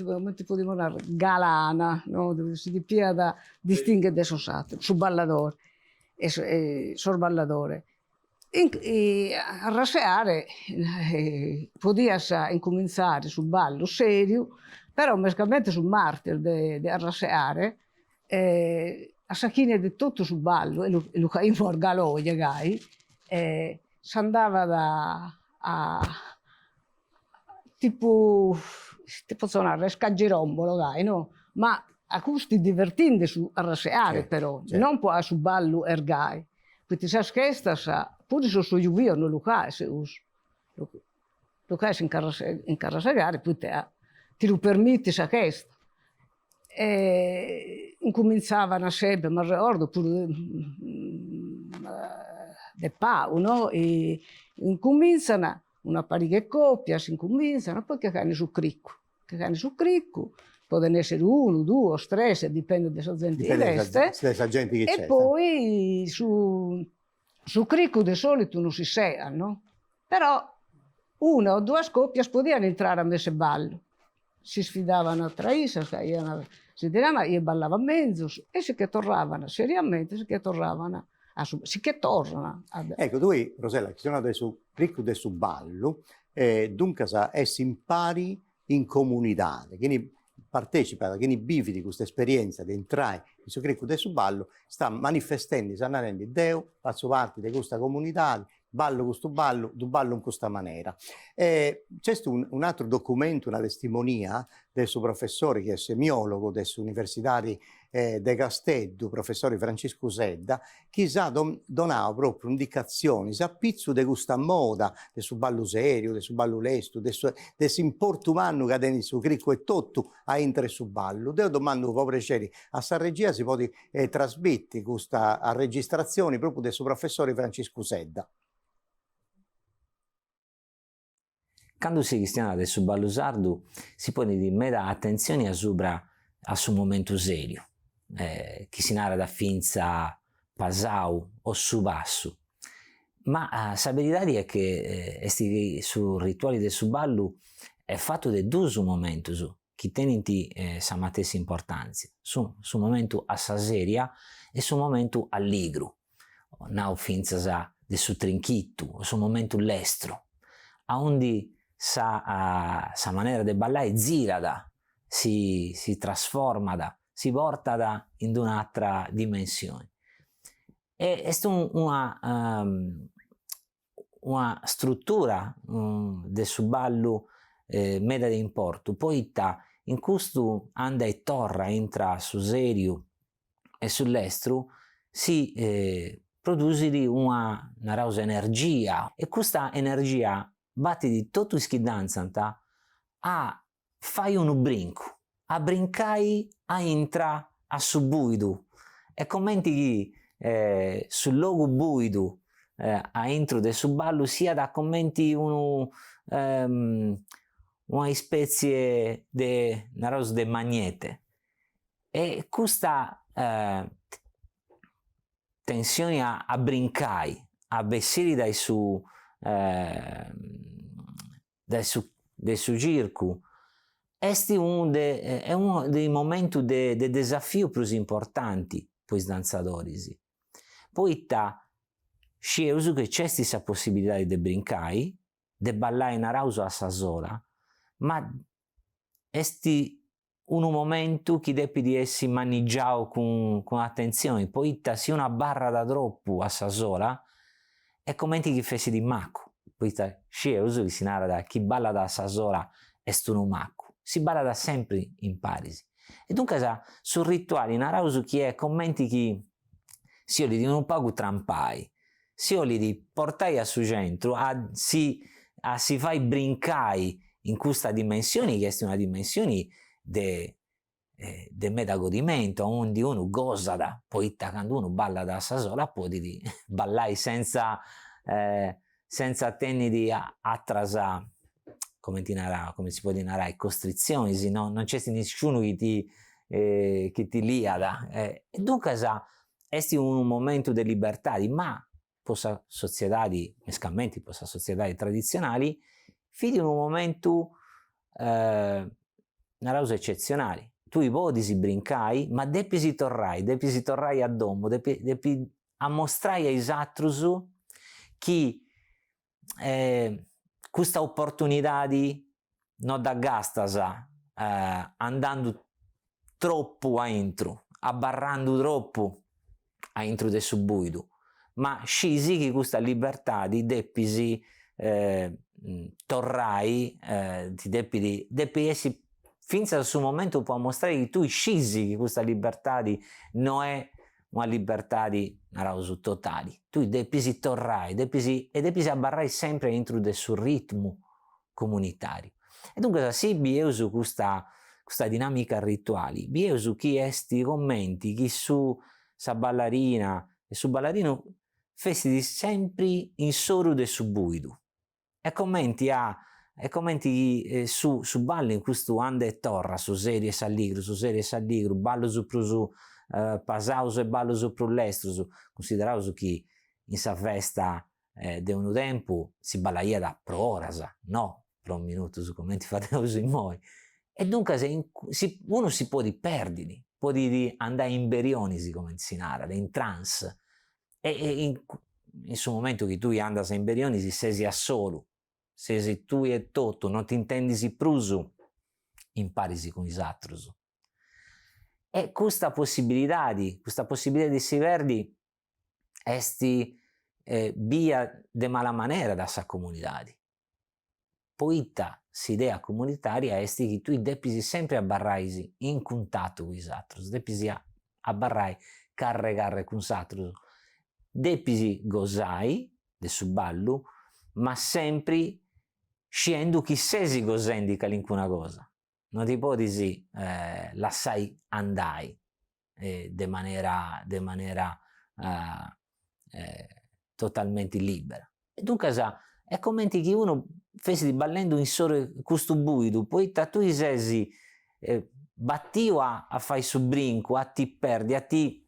comente podimus narrer galana no, si depiat distingher de sos ateros, su balladore e sos balladores. A rasseare podias incuminzare su ballu seriu, però mescamente su martis de de arrasseare a sa chine de totu su ballu, e lu faghimus galu oe gai, s'andabat a tipu, ite potzo narrer, scaggirombolo gai no, ma a custu divertinde su arrasseare però, non po a su ballu est gai, poita sas festas puru sos giuvios non lu faghes cussu, lu faghes in in carrasegare poita ti lu permittit sa festa E incuminzavan sempre, m'arregordo puru de pagu no, incuminzan una pariga 'e coppias, incuminzan, poi che faghen su criccu, che faghen su criccu, poden esser unu, duos, tres, dipendet de sa zente chi b'est, de sa gente chi e poi su su criccu de solitu non si segat no, però una o duas coppias podian intrare a mes'e ballu S'isfidavan tra issas, faghian si tiraian chie ballavat menzus e si che torravan seriamente si che torravan a su si che torran a. Ecco, tui Rosella, chistionas de su criccu de su ballu e duncas est impari in comunidade, chini partecipat, chini bivit custa esperienza de intrai in su criccu de su ballu, sta manifestendi, sta narendi, deu fatzu parti de custa comunidadi, Ballu custu ballu, ddu ballu in custa manera. E nc'est un'atru documentu, una testimonia de su professori chi est semiologu de s'Universidadi de Casteddu, professori Franciscu Sedda, chi s'at donau propriu indicatzionis a pitzu de custa moda de su ballu seriu, de su ballu lestu, de su de s'importu mannu ca tenit su cricu etotu a intre 'e su ballu. Deu domandu po prexeri a sa regia si podit trasmiti custa arregistratzioni propriu de su professori Franciscu Sedda. Candu si chistionat de su ballu sardu si ponit meda atentzioni asubra a su momentu seriu, chi si narat fintzas pasau o su passu, ma sa beridadi est che est chi su rituali de su ballu est fatu de duus momentus chi tenint sa matessi importantzia, su su momentu a sa seria e su momentu alligru, nau fintzas de su trinchitu o su momentu lestru, aundi sa sa manera de ballai zirat, si si trasformat, si portat in d'un'atra dimensioni. E est una una struttura de su ballu meda de importu, poita in custu anda e torra intra su seriu e su lestru si produsit una, naraus, energia e custa energia batit totu is chi dantzant a fai unu brincu, a brincai a intra a su buidu, est comenti chi su logu buidu a intru de su ballu siat comenti unu. una ispetzie de, naraus, de magnete e custa tensioni a brincai, a bessiri dae su dae su de su circu est unu de est unu de is momentus de de desafiu prus importanti po is dantzadoris, poita scieus chi nc'est sa possibilidadi de brincai, de ballai naraus a sa sola, ma est unu momentu chi depit essi manigiau cun cun atentzioni, poita si unu abarrat tropu a sa sola est cumenti chi fessit macu, poita scieus chi si narat chi ballat a sa sola est unu macu, si ballat sempri in paris. E duncas su rituali naraus chi est cumenti chi si 'olit unu pagu trampai, si 'olit portai a su centru a si a si fai brincai in custa dimensioni chi est una dimensioni de de meda godimentu aundi unu gosat poita candu unu ballat a sa sola podit ballai senza senza tenni atras cumenti naraus cumenti si podit narai costritzionis no non nc'est nisciunu chi ti chi ti liat e duncas est unu momentu de libertadi ma po sa sotziedadi, mescamenti po sa sotziedadi traditzionali, fit unu momentu naraus eccetzionali, tui podis brincai ma depis torrai, depis torrai a domu, depis depis amostrai a is atrus chi custa oportunidadi no dda gastas andandu tropu aintru, abarrandu tropu aintru de su buidu, ma scisi chi custa libertadi depis torrai, ti depit, depit essi fintzas su momentu po amostrai chi tui scisi chi custa libertadi no est una libertadi, naraus, totali, tui depis torrai, depis e depis abarrai sempri aintru de su ritmu comunitariu. E duncas si bieus custa custa dinamica rituali, bieus chi est comenti chi su sa ballarina e su ballarinu fessit sempri in s'oru de su buidu, Est comenti a est comenti chi su su ballu in custu anda e torra, su seriu e s'alligru, su seriu e s'alligru, ballus prus pasaus e ballus prus lestrus, cunsideraus chi in sa festa de unu tempu si ballaiat pro oras, no pro minutus cumenti fadeus immoi, e duncas si unu si podit perdiri, podit andai in berionis cumenti si narat, in trance, E in in su momentu chi tui andas in berionis sesi a solu, sesi tui e totu, non t'intendis prus in paris cun is atrus. E custa possibilidadi, custa possibilidadi de si perdi est bia de mala manera da sa comunidadi. Poita s'idea comunitaria est chi tui depis sempri abarrai in cuntatu cun is atrus, depis abarrai carre carre cun is atrus, depis gosai de su ballu, ma sempri sciendu chi ses gosendi calincuna cosa, no ti podis lassai andai de manera de manera totalmenti libera. E duncas est comenti chi unu fessit ballendu in s'oru 'e custu buidu, poita tui ses batiu a a fai su brincu, a ti perdi, a ti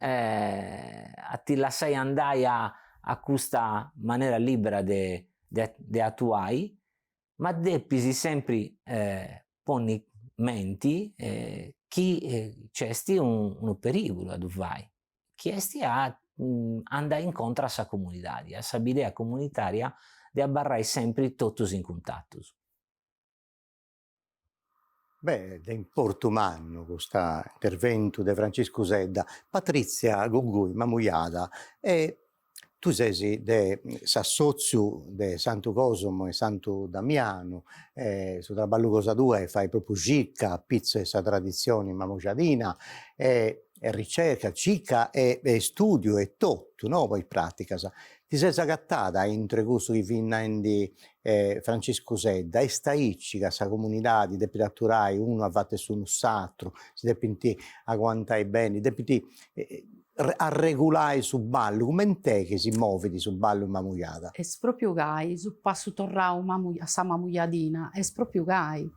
a ti lassai andai a a custa manera libera de de atuai, ma depis sempri ponni menti chi nc'est unu perigulu a ddu fai, chi est a andai incontra a sa comunidadi, a sa bidea comunitaria de abarrai sempri totus in cuntatus. Beh, de importu mannu custu interventu de Franciscu Sedda. Patrizia Gugui Mamujada e Tui ses de s'assòtziu de Santu Cosomo e Santu Damianu, su traballu cosa tua est fai propriu circa a pitzu 'e sa traditzioni mamujadina e ricerca, circa e studiu e totu, no, po is praticas. Ti ses agatada intre cussu chi fit nendi Franciscu Sedda, est aici ca sa comunidadi depit aturai unu avatu 'e s'unu s'atru, si depint aguantai beni, depint. Arregulai su ballu, cument'est chi si movit su ballu in Mamujada? Est propriu gai, su passu torrau a sa mamujadina est propriu gai.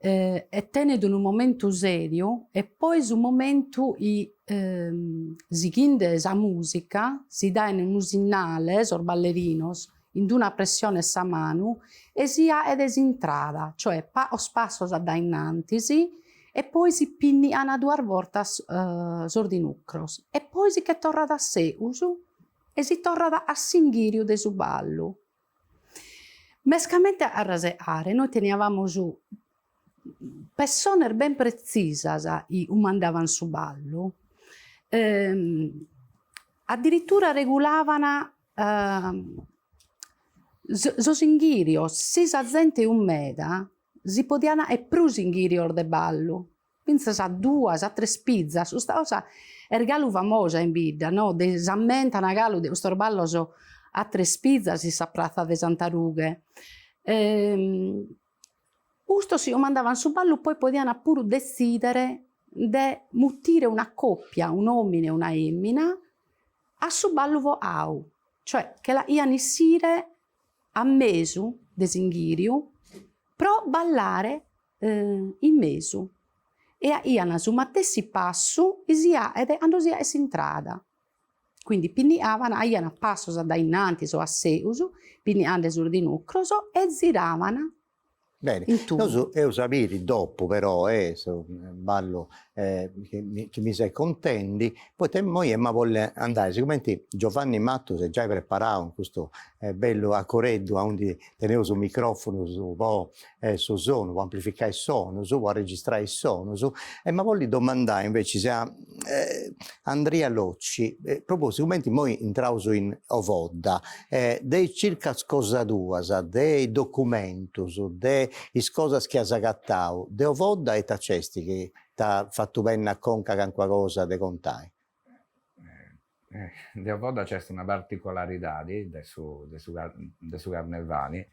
E tenet unu momentu seriu e poi su momentu chi sighende sa musica si daen unu sinnale sos ballerinos in d'una pressione 'e sa manu e si 'aet s'intrada, cioè pagos passos a dae innantis e poi si pinnian duas bortas sos dinucros e poi si che torrat a segus e si torrat a s'inghiriu de su ballu. Mescamente a Carrasegare noi teniavamus pessones ben pretzisas chi cumandavan su ballu, addirittura regulavan sos inghirios, si sa zente 'ut meda si podian 'aer prus inghirios de ballu, fintzas a duas, a tres pizas, custa cosa est galu famosa in bidda, no, de s'ammentan galu de custos ballos a tres pizas in sa pratza de Santa Rughe. Custos si cumandavan su ballu poi podian puru detzidere de mutire una coppia, un'omine e una emina, a su ballu foau, cioè che la 'ian 'essire a mesu de s'inghiriu pro ballare in mesu e 'aian su matessi passu chi si 'aet cando si 'aet s'intrada. Quindi pinniavan, 'aian passos a dae innantis o a segus, pinniande sos dinucros e ziravan Beni, nosu eus a biri dopu però eh su ballu chi mi ses contendi, poita immoi emu a bolli andai, sigumenti Giovanni Mattu s'est giai preparau in custu bellu acoreddu aundi teneus microfonus po su sonu, po amplificai is sonus, po arregistrai is sonus, emu a bolli domandai invecis a Andria Locci, propriu sigumenti immoi intraus in Ovodda, de is circas cosa tuas, de is documentus, de is cosas chi as agatau, de Ovodda ita nc'est chi t'at fatu benni a conca calincuna cosa de contai? De Ovodda nc'est una particolaridadi de su de su de su carnevali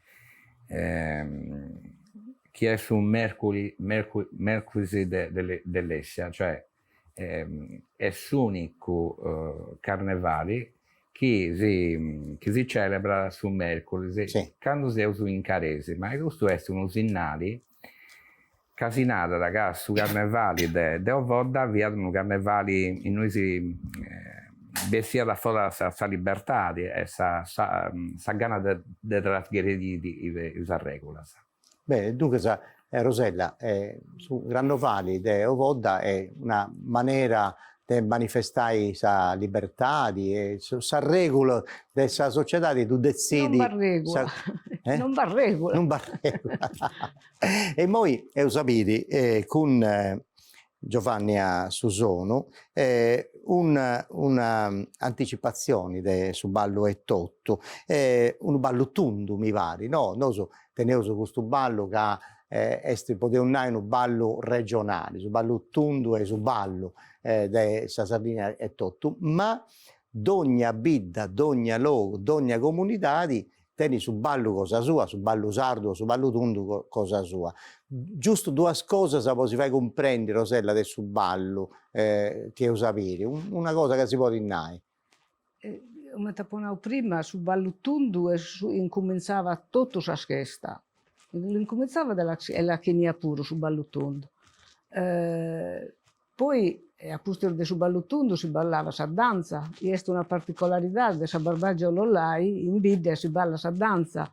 chi est su mercuri mercuris de de Lessia, cioè est s'unicu carnevali chi si chi si celebrat su mercuris candu seus in caresima e custu est unu sinnali ca si narat ca su carnevali de de Ovodda fiat unu carnevali innui si bessiat a foras sa libertadi e sa sa gana de de trasgrediri is arregulas. Bene, duncas Rosella, su Carnovali de Ovodda est una manera de manifestai sa libertadi e sa regula de sa sociedadi ddu detzidit. Non b'at regula, non b'at regula. Non b'at regula. E immoi eus a biri cun Giovanni a su sonu una una anticipatzioni de su ballu etotu, unu ballu tundu mi parit, no? Nosu teneus custu ballu ca est podeus nai unu ballu regionali, su ballu tundu est su ballu de sa Sardigna etotu, ma dogna bidda, dogna logu, dogna comunidadi tenit su ballu cosa sua, su ballu sardu o su ballu tundu cosa sua. Giustu duas cosas po si fai cumprendi, Rosella, de su ballu chi eus a biri, una cosa ca si podit nai. Comente apo nau prima, su ballu tundu est su chi incuminzabat totu sas festas, l'incuminzabat e la finiat puru su ballu tundu. Poi a pustis de su ballu tundu si ballabat sa dantza, chi est una particolaridade de sa Barbagia Ollolai, in bidda si ballat sa dantza,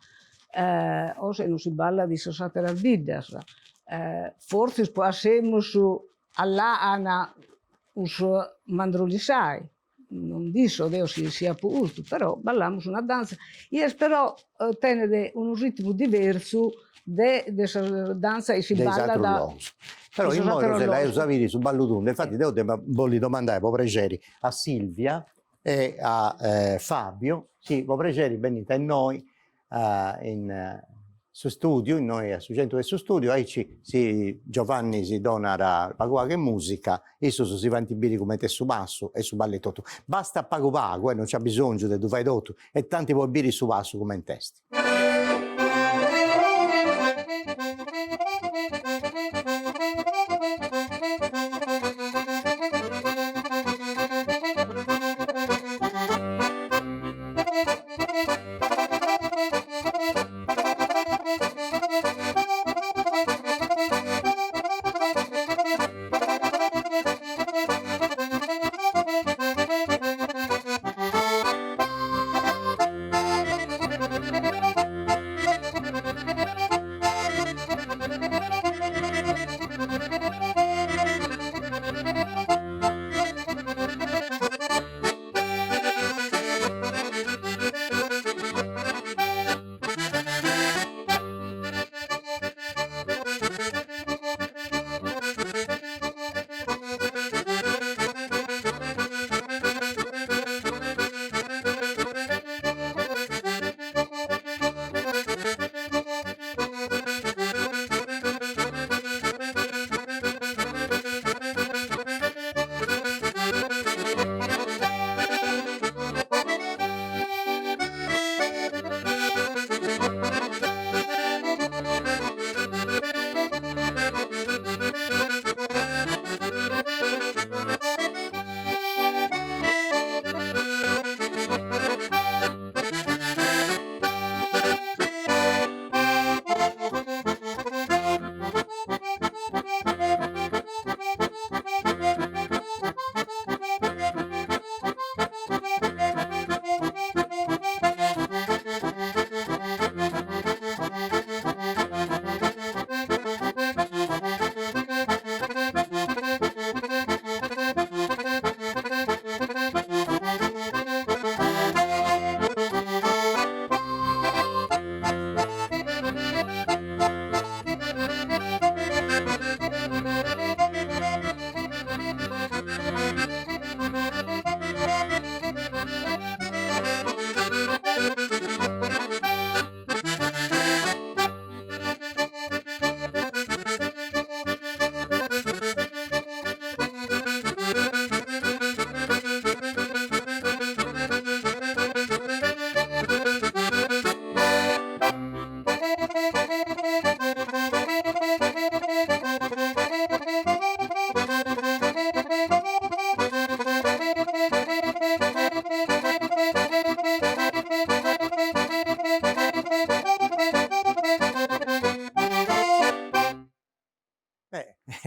cosa non si ballat in sas ateras biddas, fortzis po semus a làcana cun su Mandrolisai, non nd'isco deo si siat po custu, però ballamus una danza, chi est però tenet unu ritmu diversu de de sa danza chi si ballat Però immoi Rosella eus a biri su ballu tundu, infati deu dd'emu bolli domandai po prexeri a Silvia e a Fabio si po prexeri benint a innoi in su studiu, innoi a su centru de su studiu, aici si Giovanni si donat pagu pagu 'e musica, issus si faint biri cumenti est su passu e su ballu etotu. Bastat pagu pagu, non nc'at bisongiu de ddu fai totu, e tanti po biri su passu cument'est.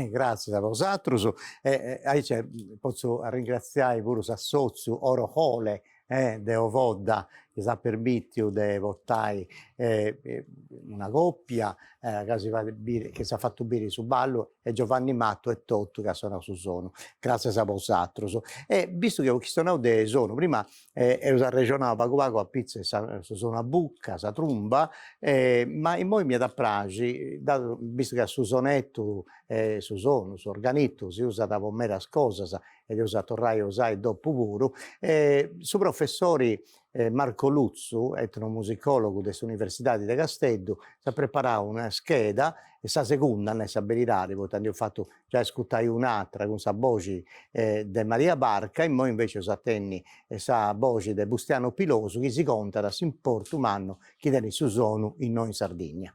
Gràtzias a bosatrus e aici potzu arringratziai puru s'assòtziu Orotole de Ovodda chi s'at permìtiu de portai una còpia ca si fait biri, chi s'at fatu biri su ballu e Giovanni Mattu etotu chi at sonau su sonu. Gràtzias a bosatrus. E bistu chi eus chistionau de sonu, prima eus arrexonau pagu pagu apitzus de su sonu a bucca, sa trumba, ma immoi m'iat a praxi, dadu, bistu ca su sonettu, su sonu, s'organittu si usat po medas cosas e dd'eus a torrai a usai dopu puru, su professori Marco Lutzu, etnomusicologu de s'Universidadi de Casteddu, s'at preparau una scheda, sa segunda a nai sa beridadi, poita nd'eus fatu giai ascurtai un'atra cun sa boxi de Maria Barca, immoi inveci eus a tenni sa boxi de Bustianu Pilosu chi si contat s'importu mannu chi tenit su sonu innoi in Sardigna.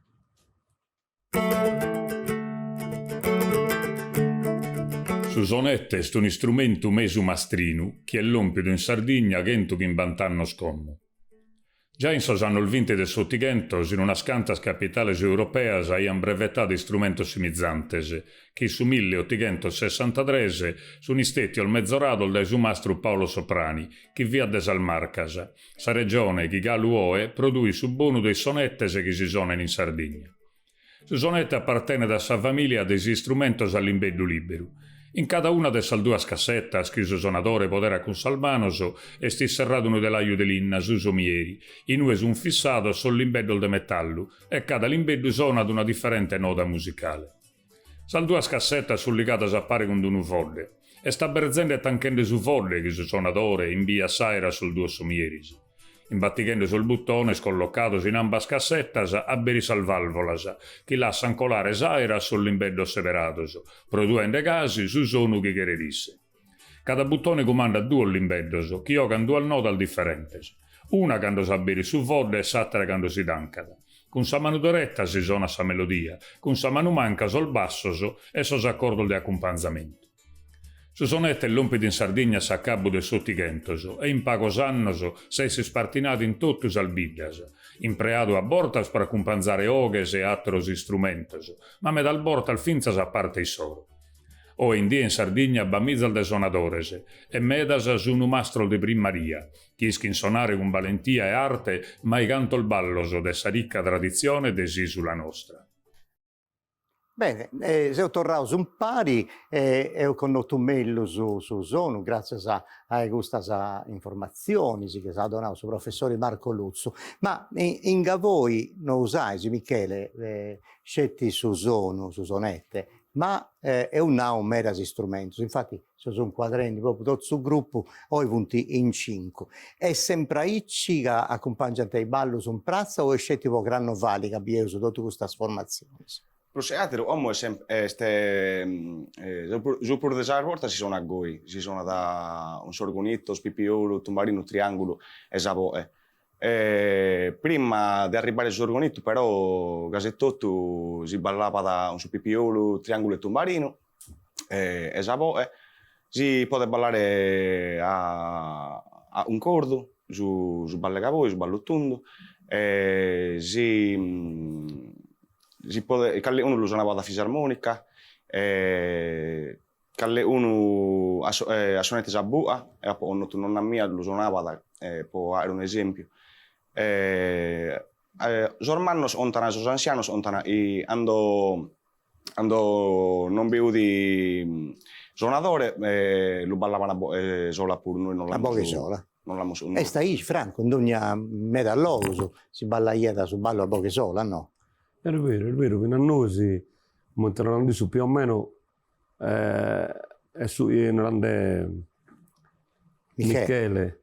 Su sonete est un'istrumentu mesu màstrinu chi est lòmpidu in Sardigna chentuchimbant'annos como. Giai in sos annos binti de s'Otighentos in unas cantas capitales europeas aiant brevetadu istrumentos simizantes, chi in su milliotighentossessantatres sunt istètios mezorados dae su mastru Paolo Soprani, chi fiat de sas Marcas, sa regione chi galu oe produit su bonu de is sonetes chi si sonen in Sardigna. Su sonete apartenet a sa famìlia de is istrumentos a limbeddu lìberu. In cada una de sas duas cassetas chi su sonadore poderat cun sas manos est isserradu unu telaju de linna, su somieri, in ue sunt fissados sos limbeddos de metallu e cada limbeddu sonat una diferente noda musicale. Sas duas cassetas sunt ligadas a pare cun unu fodde. Est aberzende e tanchende su fodde chi su sonadore imbiat s'àera a sos duos somieris. Imbatighende sos butones collocados in ambas cassetas aberit sas vàlvolas, chi lassant colare s'àera a sos limbeddos seberados, produende gasi su sonu chi cheret isse. Cada butone cumandat duos limbeddos, chi 'ogant duas nodas diferentes, una cando s'aberit su fodde e s'àtera cando si tancat. Cun sa manu dereta si sonat sa melodia, cun sa manu manca sos bassos e sos acordos de acumpanzamentu. Su sonete lompit in Sardigna a s'acabu de s'Otighentos e in pagos annos s'est ispartinadu in totu sas biddas, impreadu a bortas pro acumpanzare 'oghes e àteros istrumentos, ma medas bortas fintzas a parte issoro. Oe in die in Sardigna b'at mizas de sonadores e medas sun mastros de primaria, chi ischin sonare cun balentia e arte maicantos ballos de sa ricca traditzione de s'ìsula nostra. Bene, seus torraus impari e eus connotu mellus su sonu gràtzias a custas informatzionis chi s'at donau su professori Marco Lutzu. Ma in Gavoi no usais, Michele, sceti su sonu, su sonete, ma eus nau medas istrumentus, infati seus incuadrendi propriu totu su gruppu, oi funt in cincu. Est sempri aici ca acumpangiant is ballus in pratza o est sceti po Crannovali ca bieus totu custas formatzionis? Prus che ateru como est sempre est su prus de sas bortas si sonat goi, si sonat cun sos orgonittos, pipiolu, tumbarinu, triangulu e sa boe. Prima de arribbare su orgonittu però casi totu si ballabat cun su pipiolu, triangulu e tumbarinu e sa boe. Si podet ballare a a cuncordu, su su ballu 'e Gavoi, su ballu tundu, e si si podet calicunu lu sonabat a fisarmonica e Calicunu a a sonetes a buca, eo apo connotu nonna mia lu sonabat, po aer un'esempiu. Sos mannos contan, sos antzianos contan chi cando cando non bi fut sonadore lu ballaban a boghe sola puru, nois non A boghe sola. non l'amus Est aici, Francu, in dogna meda logus si ballaiat su ballu a boghe sola, no? Est beru, est beru, finas nois, comente narat issu, più o meno Est su chi est narende Michele,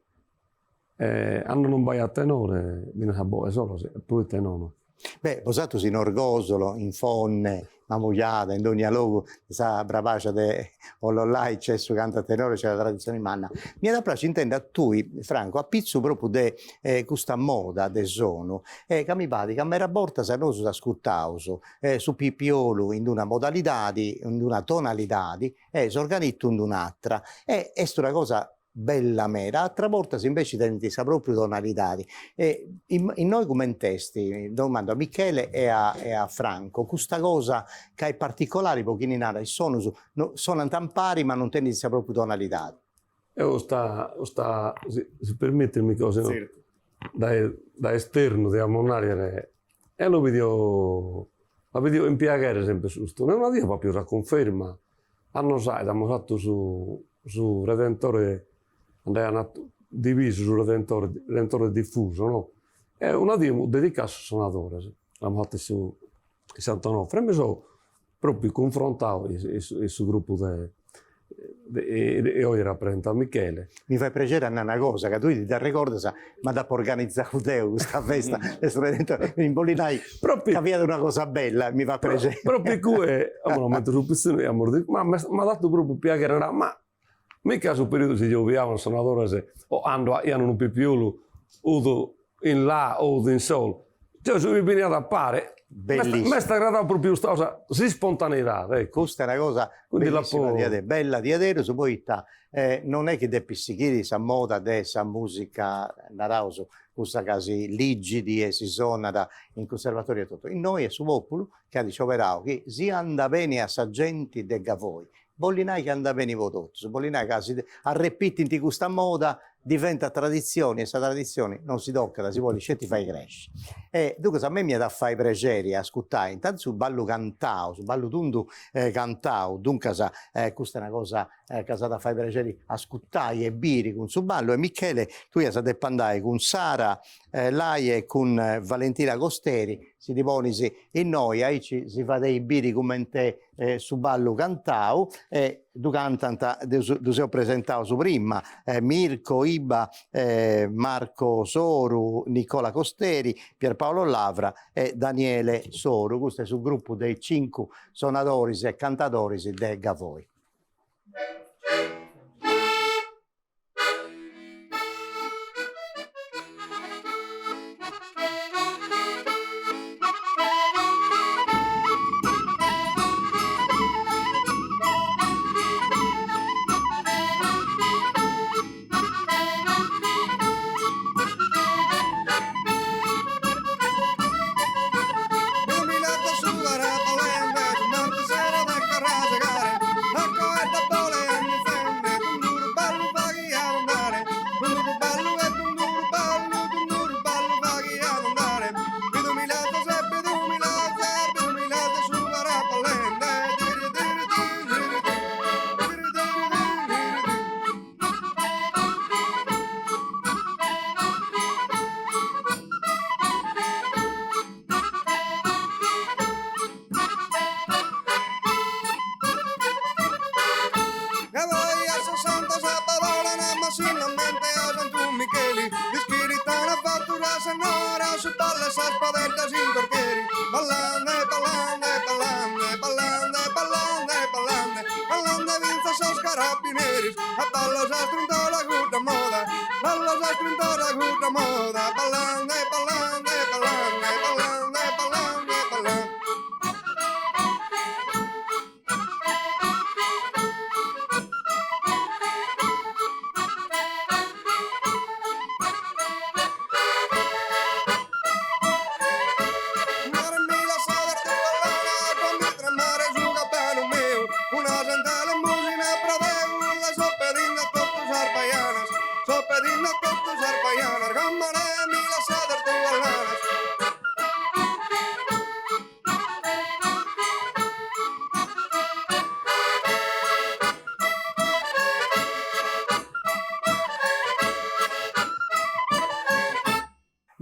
cando non b'aiat tenore finas a boghe sola, proite nono. Beh, bosatrus in Orgosolo, in Fonne, Mamujada, in dogna logu de sa Brabaxa de Ollolai nc'est su cantu a tenore, nc'est una traditzioni manna. M'iat a praxi intendi a tui, Franco, apitzu propriu de custa moda de sonu, ca mi parit ca meda bortas nosu ascurtaus su pipiolu in d'una modalidadi, in d'una tonalidadi e s'organittu in d'un'atra e est una cosa. bella meda, atras bortas inveci tenint sa propriu tonalidadi. E innoi cument'est, domandu a Michele e a e a Franco, custa cosa ca est particolari po chini narat is sonus sonant impari ma non tenint sa propriu tonalidadi. Eo custa custa si si permittit Michele si no dae dae esternu diamus narrer eo lu bidio la bidio in piaghere sempre custu, e una die apo apiu sa cunferma Annos aet amus fatu su su Redentore, nd'aian divisu su Redentore, Redentore diffuso no, e una die fut dedicadu a sos sonadores, l'amus fatu in su in Sant'Onofre e mi so propriu cunfrontadu in su gruppu de de oe rapresentat Michele. Mi fait prexeri a nai una cosa, ca tui ti dd'arregordas, ma dd'apu organizau deu custa festa de su Redentore, quindi bollit nai ca fiat una cosa bella e mi fait prexeri. Propriu cue, m'ammento su pitzinnu e amus ditu, ma m'at datu propriu piaghere, nau, ma mica su periodu si giobiaban sonadores o ando aian unu pipiolu 'udu in la o 'udu in sol, cioè su chi beniat a pare, m'est agradau propriu custa cosa, s'ispontaneidade, ecco. Custa est una cosa bellissima diaderus, bella diaderus, poita non est chi depis sighiri sa moda de sa musica, naraus, cussa ca si ligit e si sonat in cunservatoriu e totu. Innoi est su populu chi at scioberau chi si andat beni a sa genti de Gavoi, bollit nai chi andat beni po totus, bollit nai ca si arrepitint custa moda diventat traditzioni e sa traditzioni non si tocat, si podit sceti fai cresci. E duncas a mei m'iat a fai prexeri a ascurtai intantu su ballu cantau, su ballu tundu cantau, duncas custa est una cosa ca s'at a fai prexeri ascurtai e biri cun su ballu e Michele tui as a depi andai cun Sara Lai e cun Valentina Costeri, si ti ponis innoi aici si fadeis biri cument'est su ballu cantau e ddu cantant, ddus eus presentaus prima, Mirko Ibba, Marco Soru, Nicola Costeri, Pierpaolo Lavra e Daniele Soru, custu est su gruppu de is cincu sonadoris e cantadoris de Gavoi.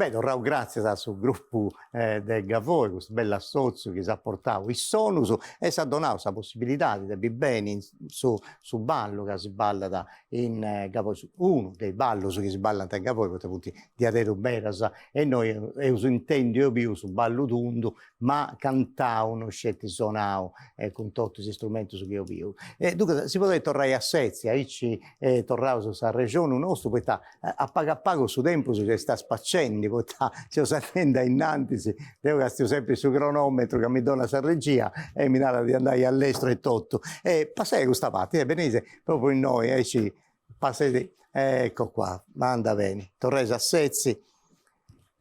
Beh, torraus gràtzias a su grupu de Gavoi, custu bellu assòtziu chi s'at portau is sonus e s'at donau sa possibilidadi de biri beni su su ballu ca si ballat in Gavoi, unu de is ballus chi si ballant in Gavoi, poita funt diaderus medas e innoi eus intendiu e biu su ballu tundu, ma cantau, no sceti sonau cun totus is istrumentus chi eus biu. E duncas si podeis torrai a setzi, aici torraus s'arrexonu nostu, poita a pagu a pagu su tempus si est spacendi, poita seus andendi ainnantis, deu castiu sempri su cronometru ca mi donat sa regia e mi narat di andai a lestru e totu. E passai a custa parti, e beneis propriu innoi, aici passeis. Ecco qua, andat beni, torreis a setzi,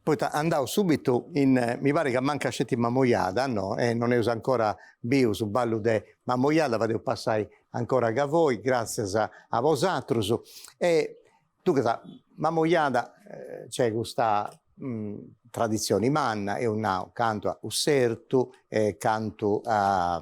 poita andaus subitu in, mi parit ca mancat sceti Mamoiada, no, e non eus ancora biu su ballu de Mamoiada, fadeus passai ancora a Gavoi, gratzias a bosatrus, e duncas Mamoiada nc'est custa traditzioni manna, eus nau cantu a 'ussertu e cantu a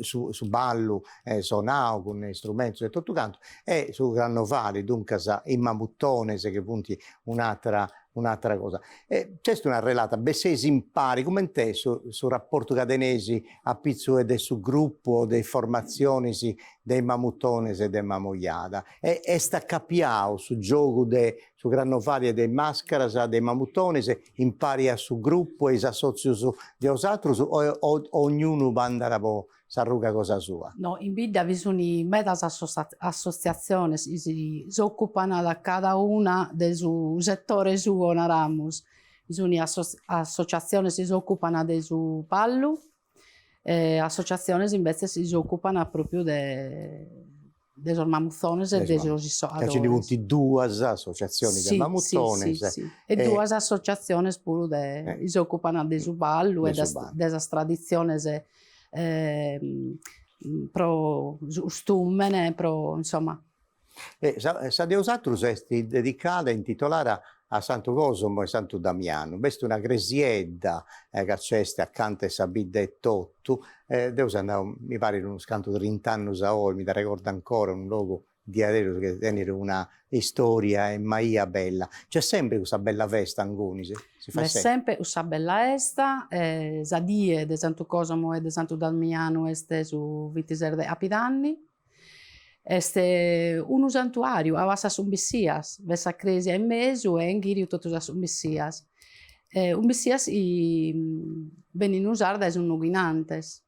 su su ballu sonau cun istrumentus e totu cantu e su carnovali, duncas is mamuthones chi funt un'atera un'atera cosa. E nc'est una relata, besseis impari, cument'est su su rapportu ca teneis apitzu de su gruppu o de is formatzionis de is mamuthones de Mamoiada e est acapiau su giogu de su Crannovali e de is mascaras de is mamuthones impari a su gruppu e is assotzius de 'osatrus o ognunu bandat po s'arruga cosa sua? No, in bidda bi sunt medas assotziatziones chi s'ocupan cada una de su setore suo, naramus. Bi sunt associatziones chi s'ocupan de su ballu e associatziones imbetzes chi s'ocupan propriu de de sos mamuthones e de sos issohadores. Ca nci ndi funt duas associatzionis de mamuthones. Si, si, si. E duas associatziones puru de chi s'ocupan de su ballu e de sas traditziones pro su costùmene, pro insomma. E sa sa de 'osatrus est dedicada e intitolada a Santu Cosomo e Santu Damianu. B'est una cresiedda ca nc'est acanta 'e sa bidda etotu, deu seu andau mi parit unus cantu trint'annus a oi, mi dd'arregordu ancora, unu logu diaderus chi tenit una istoria e maia bella. Nc'est sempri custa bella festa ingunis? Si fait sempri? B'est sempri cussa bella 'esta, sa die de Santu Cosomo e de Santu Damianu est su bintises de Capidanni Est unu santuariu a sas cumbissias, b'est sa cresia in mesu e a inghiriu totu sas cumbissias. Cumbissias chi benin usadas dae sos noghinantes,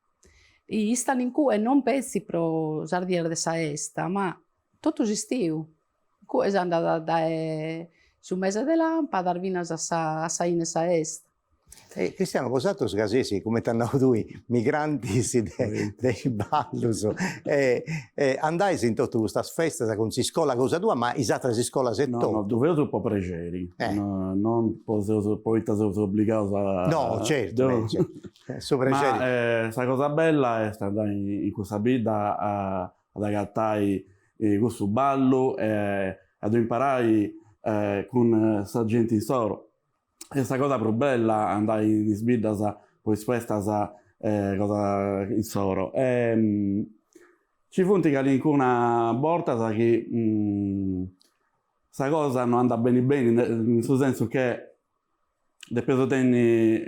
chi istan in cue non petzi pro sas dies de sa 'esta, ma totu s'istiu, in cue s'andat dae su mese de lampadas finas a sa a sa 'ine 'e sa 'esta. E Cristiano, bosatrus ca seis, cumenti as nau tui, migrantis de de is ballus, andais in totu custas festas cun s'iscola cosa tua, ma is ateras iscolas etotu? No, no, ddu feus po prexeri, non po seus poita seus obligaus a No, certu, su prexeri. Ma sa cosa bella est andai in cussa bidda a ad agatai cussu ballu e a ddu imparai cun sa genti insoru Est sa cosa prus bella andai in is biddas po is festas cosa insoro e nci funt calincuna bortas chi sa cosa no andat beni beni in su sensu che depeus tenni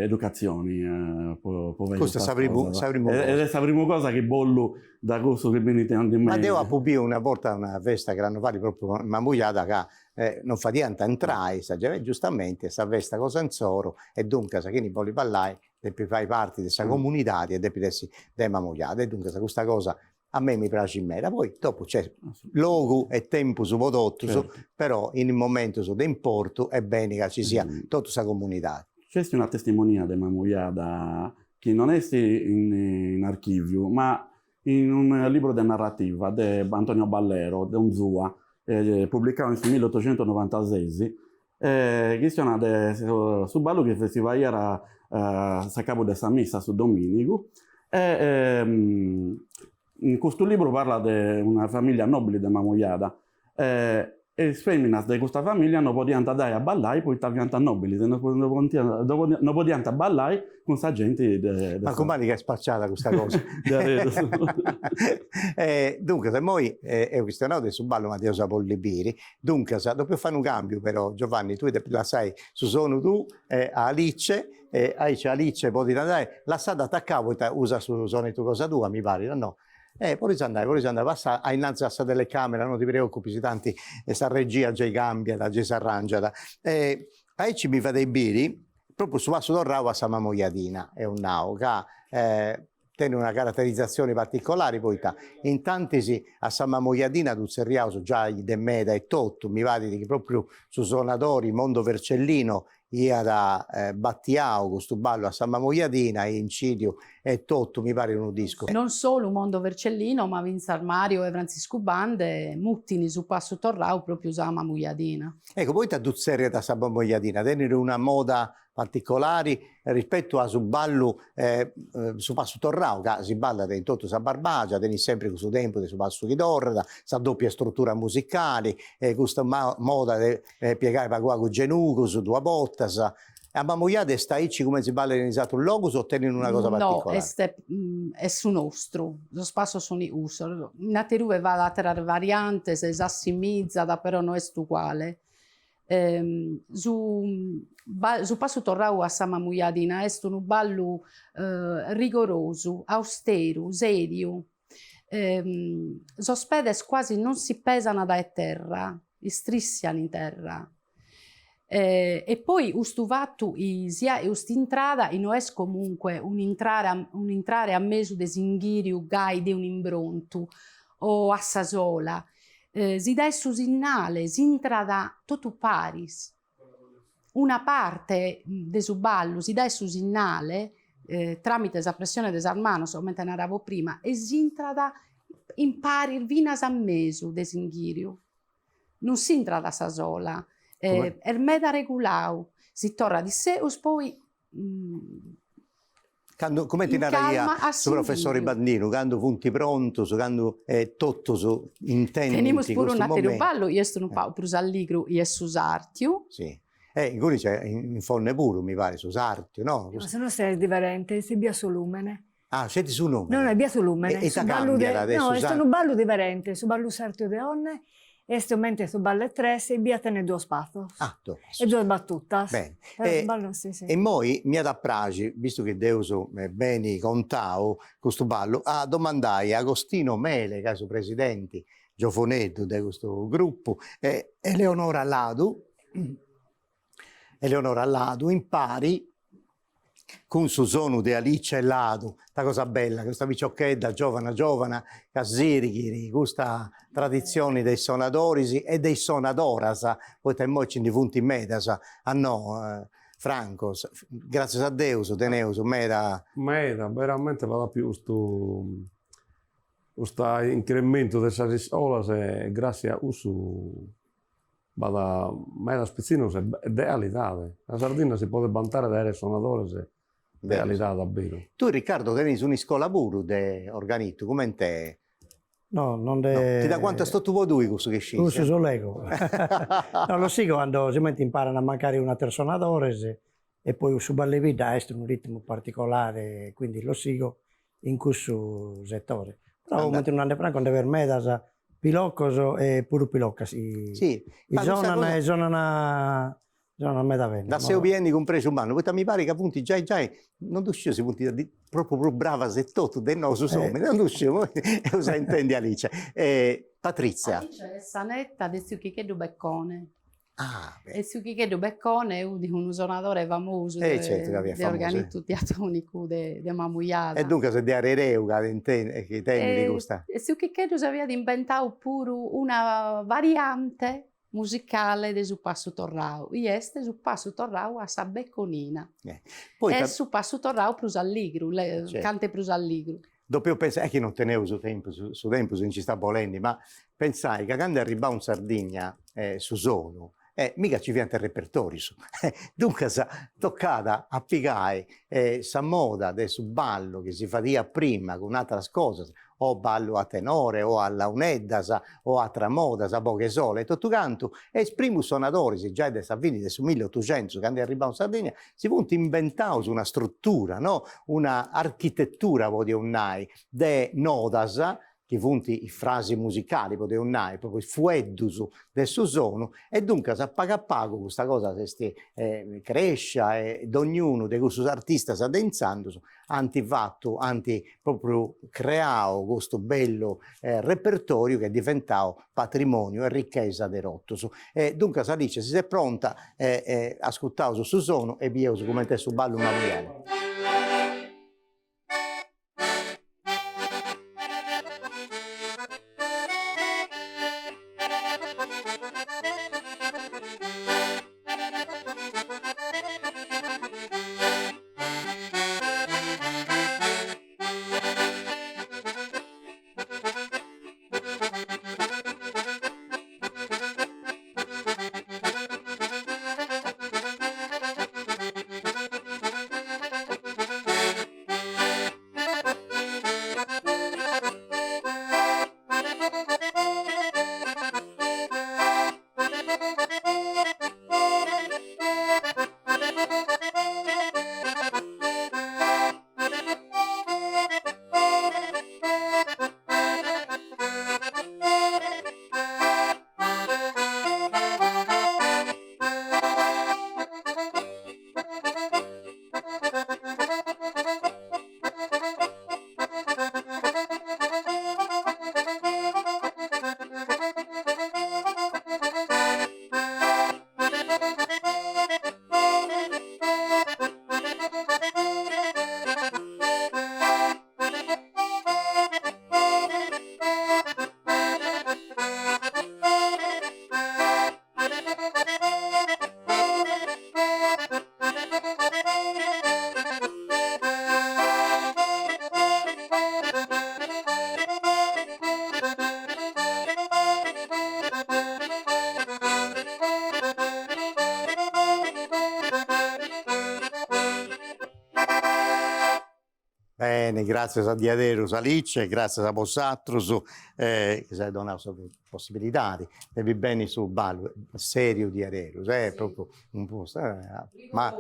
educatzioni po po fai Custa est sa primu sa primu cosa. Ed est sa primu cosa chi bollu da cussus chi benint andi mei. Ma deu apu biu una borta una festa crannovali propriu in Mamujada ca non fadiant intrai sa genti, giustamenti est sa festa cosa insoru e duncas chini bolit ballai depit fai parti de sa comunidadi e depit essi de Mamujada e duncas custa cosa a mei mi praxit meda, poi dopu nc'est logu e tempus po totus, però in is momentus de importu est beni ca ci siat totu sa comunidadi. Nc'est una testimonia de Mamujada chi non est in archiviu ma in unu libru de narrativa de Antonio Ballero, Don Zua, publicau in su milliotocentonovantasesi, chistionat de su ballu chi si faiat a s'acabu de sa missa su dominigu e in custu libru parlat de una familia nobili de Mamujada e is feminas de custa familia no podiant andai a ballai poita fiant nobilis e no podiant ballai cun sa genti de Mancu mali ca est spaciada custa cosa. Duncas immoi eus chistionau de su ballu ma dd'eus a bolli biri, duncas depeus fai unu cambiu però Giovanni, tui depis lassai su sonu tuu a Alice e aici Alice podit andai, lassadda atacau poita usat su sonetu cosa tua mi parit o no Eh, podis andai, podis andai, passa ainnantis a sa telecamera, non ti preocupis, tanti sa regia gei cambiat, gei s'arrangiat. E aici mi fadeis biri propriu su passu torrau a sa mamoiadina, eus nau ca tenit una caraterizatzioni particolari poita intantis a sa mamoiadina ddu tzerriaus giai de meda etotu, mi parit chi propriu su sonadori Mondo Vercellino. iat batiau custu ballu a sa Mamoiadina e incidiu e totu, mi parit unu discu. Non solu Mondo Vercellino ma fintzas Mario e Frantziscu Bande mutint su passu torrau propriu sa Mamoiadina. Ecco, poita ddu tzerriant a sa Mamoiadina? Tenit una moda particolari rispettu a su ballu su passu torrau ca si ballat in totu sa Barbagia, tenit sempri cussu tempus de su passu chi torrat, sa doppia struttura musicali, custa moda de piegai pagu pagu genugus, duas bortas. A Mamoiada est aici cumenti si ballat in is atrus logus o tenit una cosa particolari? No, est est su nostru, sos passos sunt cussos, in aterue b'at ateras variantes, s'assimizat, però no est uguale. Su su passu torrau a sa Mamoiadina est unu ballu rigorosu, austeru, seriu, sos pedes quasi non si pesan dae terra, istrissian in terra. E poi custu fatu sia cust'intrada chi no est comunque un'intrada un'intrare a mesu de s'inghiriu gai de un'imbrontu o a sa sola, si daet su sinnale, s'intrat totu paris, una parte de su ballu si daet su sinnale tramite sa pressione de sas manos, comente naravo prima, e s'intrat in paris finas a mesu de s'inghiriu, non s'intrat a sa sola, est meda regulau, si torrat in segus poi Candu, cumenti naraiat su professori Bandinu, candu funt prontus, candu totus intendint Tenimus puru un'ateru ballu chi est unu pagu prus alligru, chi est su sartiu. Si, e inguni c'est in Fonne puru mi parit su sartiu, no? Ma su nostru est diferente, est ebbia su lumene. Ah, sceti su nomene? No, no, ebbia su lumene. E ita cambiat de su No, est unu ballu diferente, su ballu sartiu de Onne est comente su ballu 'e tres, ebbia tenet duos passos. Ah, duos passos. E duas batutas. Beni. Però su ballu, si, si. E immoi m'iat a praxi, bistu chi dd'eus beni contau custu ballu, a domandai a Agostino Mele, ca est su presidenti giovoneddu de custu gruppu, e Eleonora Ladu, Eleonora Ladu impari cun su sonu de Alice Ladu, ita cosa bella, custa piciochedda giovana giovana ca sighit custa traditzioni de is sonadoris e de is sonadoras, poita immoi nci ndi funt medas, a no Franco, gratzias a Deus teneus meda. Meda, veramente b'at apiu custu custu incrementu de sas iscolas e gràssias a cussu B'at medas pitzinnos e de calidade. Sa Sardinna si podet bantare de àere sonadores de calidade a beru. Tui Riccardo tenis un'iscola puru de organitu, comente No, non de... Ti dda contas totu po tui cussu chi scis. Cussu so lego. No, los sigo cando simente imparan mancari cun ateros sonadores e poi su ballu 'e bidda est unu ritmu particolare, quindi los sigo in cussu setore. Però comente nande Franco nde b'est medas pilocos e puru pilocas chi Sì, chi sonan e sonan sonan meda bene. Dda seu biendi cun prexu mannu, poita mi parit ca funt giai giai, non ddu sciu si funt propriu prus bravas e totu de nosu s'omini, non ddu sciu, eus a intendi Alice. Patrizia. Alice est sa netta de tziu Chicheddu Beccone. Ah, beh. E tziu Chicheddu Beccone fut unu sonadore famosu eh, certu, ca fiat de organitu diatonicu de de Mamujada. E duncas de arereu ca chi tenit custa. E tziu Chicheddu s'aviat imbentau puru una variante musicale de su passu torrau, chi est su passu torrau a sa becconina. Poi Est su passu torrau prus alligru, cant'e prus alligru. Depio pensai, est chi non teneus su tempus, su tempus nci stat bolendi, ma pensai ca candu est arribau in Sardigna su sonu, miga nci fiant is repertorius, duncas toccàt a pigai sa moda de su ballu chi si fadiat prima cun ateras cosas, o ballu a tenore o a launeddas o atera moda, sa boghe sola e totu cantu, e is primus sonadoris giai de sa fini de su milliottuxentus candu est arribau in Sardigna si funt imbentaus una struttura, no, una architettura podeus nai, de nodas, chi funt is frasi musicali podeus nai, propriu is fueddus de su sonu, e duncas a pagu a pagu custa cosa s'est crescia e dognunu de cussus artistas de intzandus ant fatu, ant propriu creau custu bellu repertoriu chi est diventau patrimoniu e richesa de totus. E duncas Alice si ses pronta ascurtaus su sonu e bieus cumenti est su ballu mamujadu. Beni, gràtzias diaderus Alice, gràtzias a bosatrus chi s'ais donau sa possibilidadi de biri beni su ballu, seriu diaderus, est propriu unu postu, ma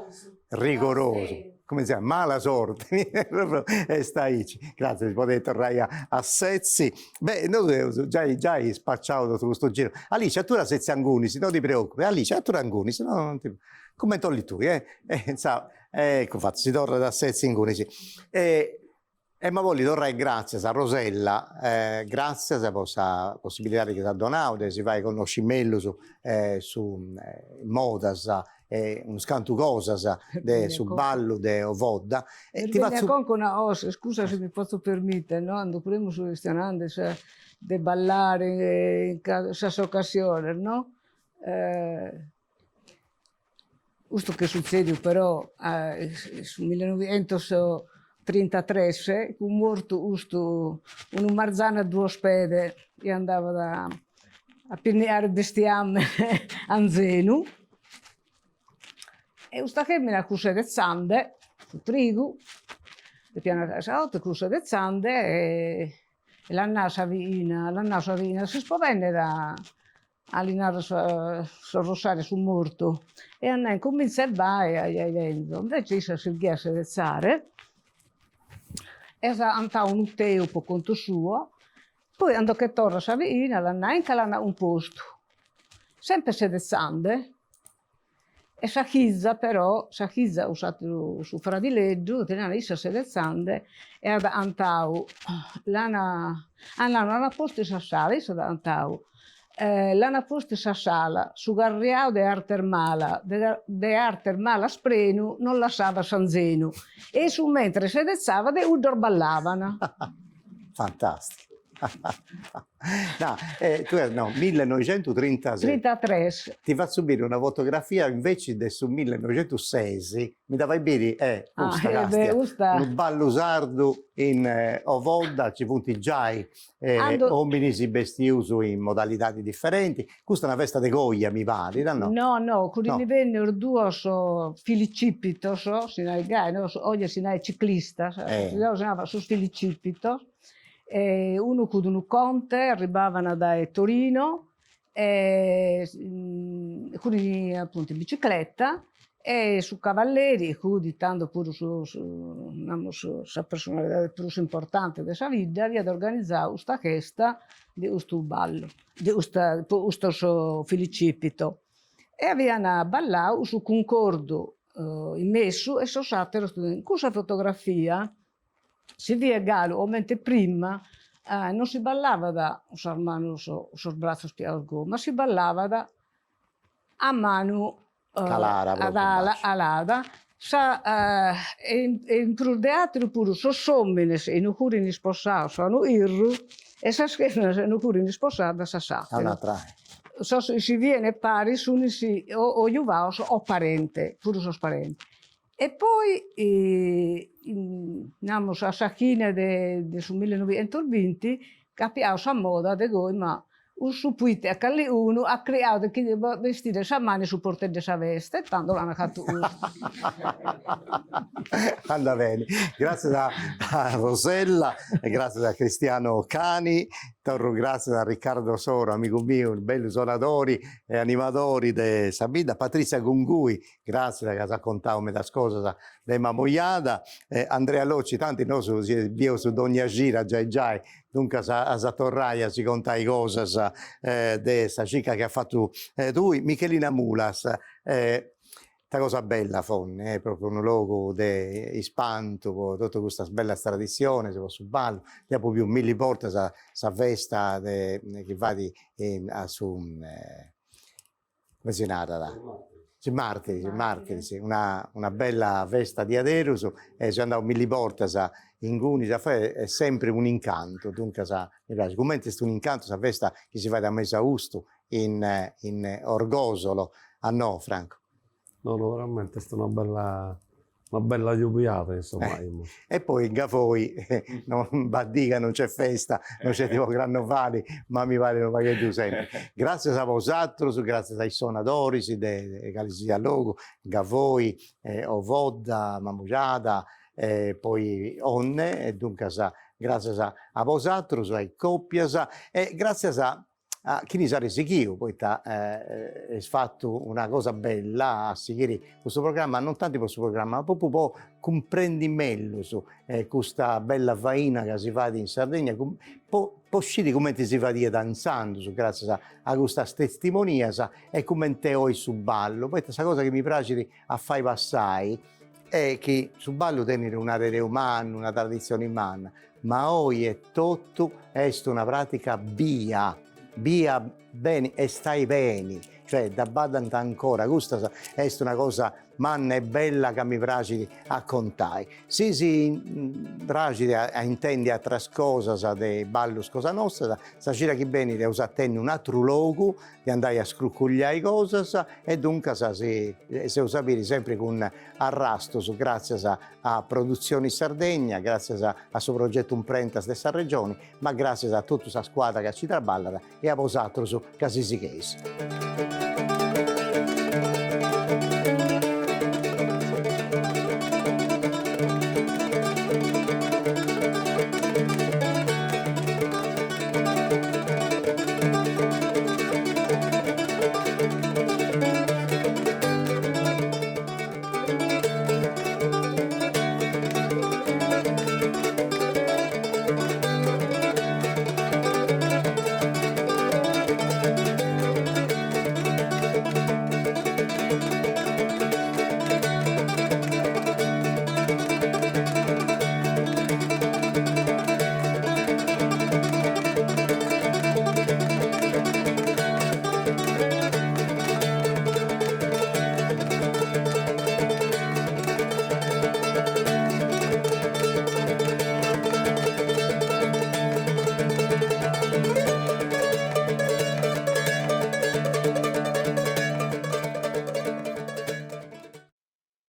rigorosu, cumenti si narat, mala sorti, propriu est aici. Gràtzias, si podeis torrai a setzi. Beh, nosu eus giai giai spaciau totu custu giru. Alice, atura setzi ingunis, no ti preocupis, Alice, atura ingunis, no non ti cumenti 'olis tui, eh, insa Eccu fatu, si torrat a setzi ingunis. E emu a bolli torrai gràtzias a Rosella, gràtzias po sa possibilidadi chi s'at donau de si fai connosci mellus su modas e unus cantu cosas de su ballu de Ovodda. E ti fatzu. Conca una cosa, scusa si mi potzo permìtere, no, cando primu seus chistionande de ballare in sas ocasiones, no Custu ch'est sutzediu però in su millenoighentos-trintatres, fut mortu custu unu marzanu a duos pede chi andabat a pinniare bestiamene anzenu, e custa femina fut sedetzande su trigu, depian andare sa 'orta fut sedetzande e l'at nau sa bighina, l'at nau sa bighina, ses po bennere a a li narrer sos rosarios a su mortu e at nau incuminza e bae e jai benzo, invece issa sighiat a sedetzare e at 'antau unu teu po contu suo, poi cando che torrat sa bighina l'at nau inca l'an cumpostu, sempre sedetzande E sa fiza però, sa fiza o s'ateru su fradileddu, ddi nana issa sedetzande e at 'antau, l'an, ah no, l'an postu in sa sala, issa at 'antau, l'an postu in sa sala, su carriau de artes mala, de artes malas prenu, non lassabat s'anzenu, e in su mentres sedetzabat e cuddos ballaban. Fantasticu. No, eh, tui as nau millenoixentutrintase. Trintatres. Ti fatzu biri una fotografia inveci de su millenoixentuses, mi dda fai biri, eh, custa, ah, castia, custa. unu ballu sardu in eh, Ovodda, ci funt giai eh, Ando... ominis bestius in modalidadi differenti, custa est una festa de coja, mi parit, no? No, no, furint bennius duos filicipitos, si narat gai, no, oje si narat ciclistas, eh. si narat sos filicipitos, E unu fut unu conte, arribaban dae Torino e fut appuntu in bicicletta e su cavalleri fut tando puru su su namus sa personalidade prus importante de sa bidda, aiat organizadu custa festa de custu ballu, de custa po custos filicipito e avian ballau su cuncordu in mesu e sos ateros in cussa fotografia Si biet galu comente prima non si ballabat cun sas manos, sos bratzos pigados goi, ma si ballabat a manu Calada, ad ala, alada, sa e in prus de ateru puru sos omines chi non furint isposados a unu chirru e sas feminas chi non furint isposadas a s'ateru. A un'atra. Sos chi si bient paris sunt o juvados o parentes, puru sos parentes. E poi namus a sa fine de su millenoighentos-binti ch'at pigadu sa moda de goi ma cussu poite a calicunu at criadu de chi bestire sa manu in su porteddu 'e sa veste e tando l'an fatu custu. Andat beni. Gràtzias a Rosella e gràtzias a Cristiano Cani, torru gràtzias a Riccardo Soro, amigu miu, bellu sonadori e animadori de sa bidda, Patrizia Gungui Gràtzias ca s'at contau medas cosas de Mamoiada. Andrea Locci, tanti nosu si bieus dogna cida giai giai, duncas as a torrai a si contai cosas de sa circa chi as fatu tui. Michelina Mulas, ita cosa bella Fonne, est propriu unu logu de ispantu po totu custas bellas traditzionis, po su ballu, deu apu biu milli bortas sa festa de chi fait a su Come si narat? Su martiri, su martiri, sì, una una bella festa diaderus e seu andau milli bortas ingunis a fai, est sempri un'incantu, duncas mi praxit, cumenti est un'incantu sa festa chi si fait a mesaustu in in Orgosolo, a no Franco? No, no, veramente est una bella una bella giubiada, insomma. Eh. E poi in Gavoi, no, b'at dì ca non c'è festa, non sceti po Crannovali, ma mi parit unu pagheddu sempri. Gràtzias a bosatrus, gràtzias a is sonadoris de cali siat logu, Gavoi, Ovodda, Mamujada. poi Onne e duncas gràtzias a bosatrus, a is còpias e gràtzias a a chini s'at sighiu, poita est fatu una cosa bella a sighiri custu programma, non tanti po su programma, ma propriu po cumprendi mellus custa bella faina ca si fait in Sardegna, po po sciri cumenti si fadiat intzandus, gràtzias a custas testimonias e cumenti est oi su ballu, poita sa cosa chi mi praxit a fai passai est chi su ballu tenit un'arereu mannu, una traditzioni manna, ma oi etotu est una pratica bia, bia beni e stai beni, cioè dda baddant ancora, custa est una cosa manna e bella ca mi praxit a contai. Si si praxit a intendi atras cosas de ballus cosa nostras, sa cida chi benit eus a tenni un'atru logu de andai a scrucugliai cosas e duncas si seus a biri sempri cun Arrastus gràtzias a Produtzioni Sardegna, gràtzias a su progetu Imprentas de sa Regioni, ma gràtzias a totu sa scuadra ca ci traballat e a bosatrus ca si sigheis.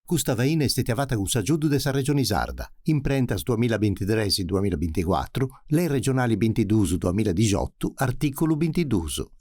Custa faina est stètia fata cun s'agiudu de sa Regioni Sarda, Imprentas duamilla bintitres duamilla binticuatru, Lei regionali bintiduus duamilla dixiotu, artìculu bintiduus.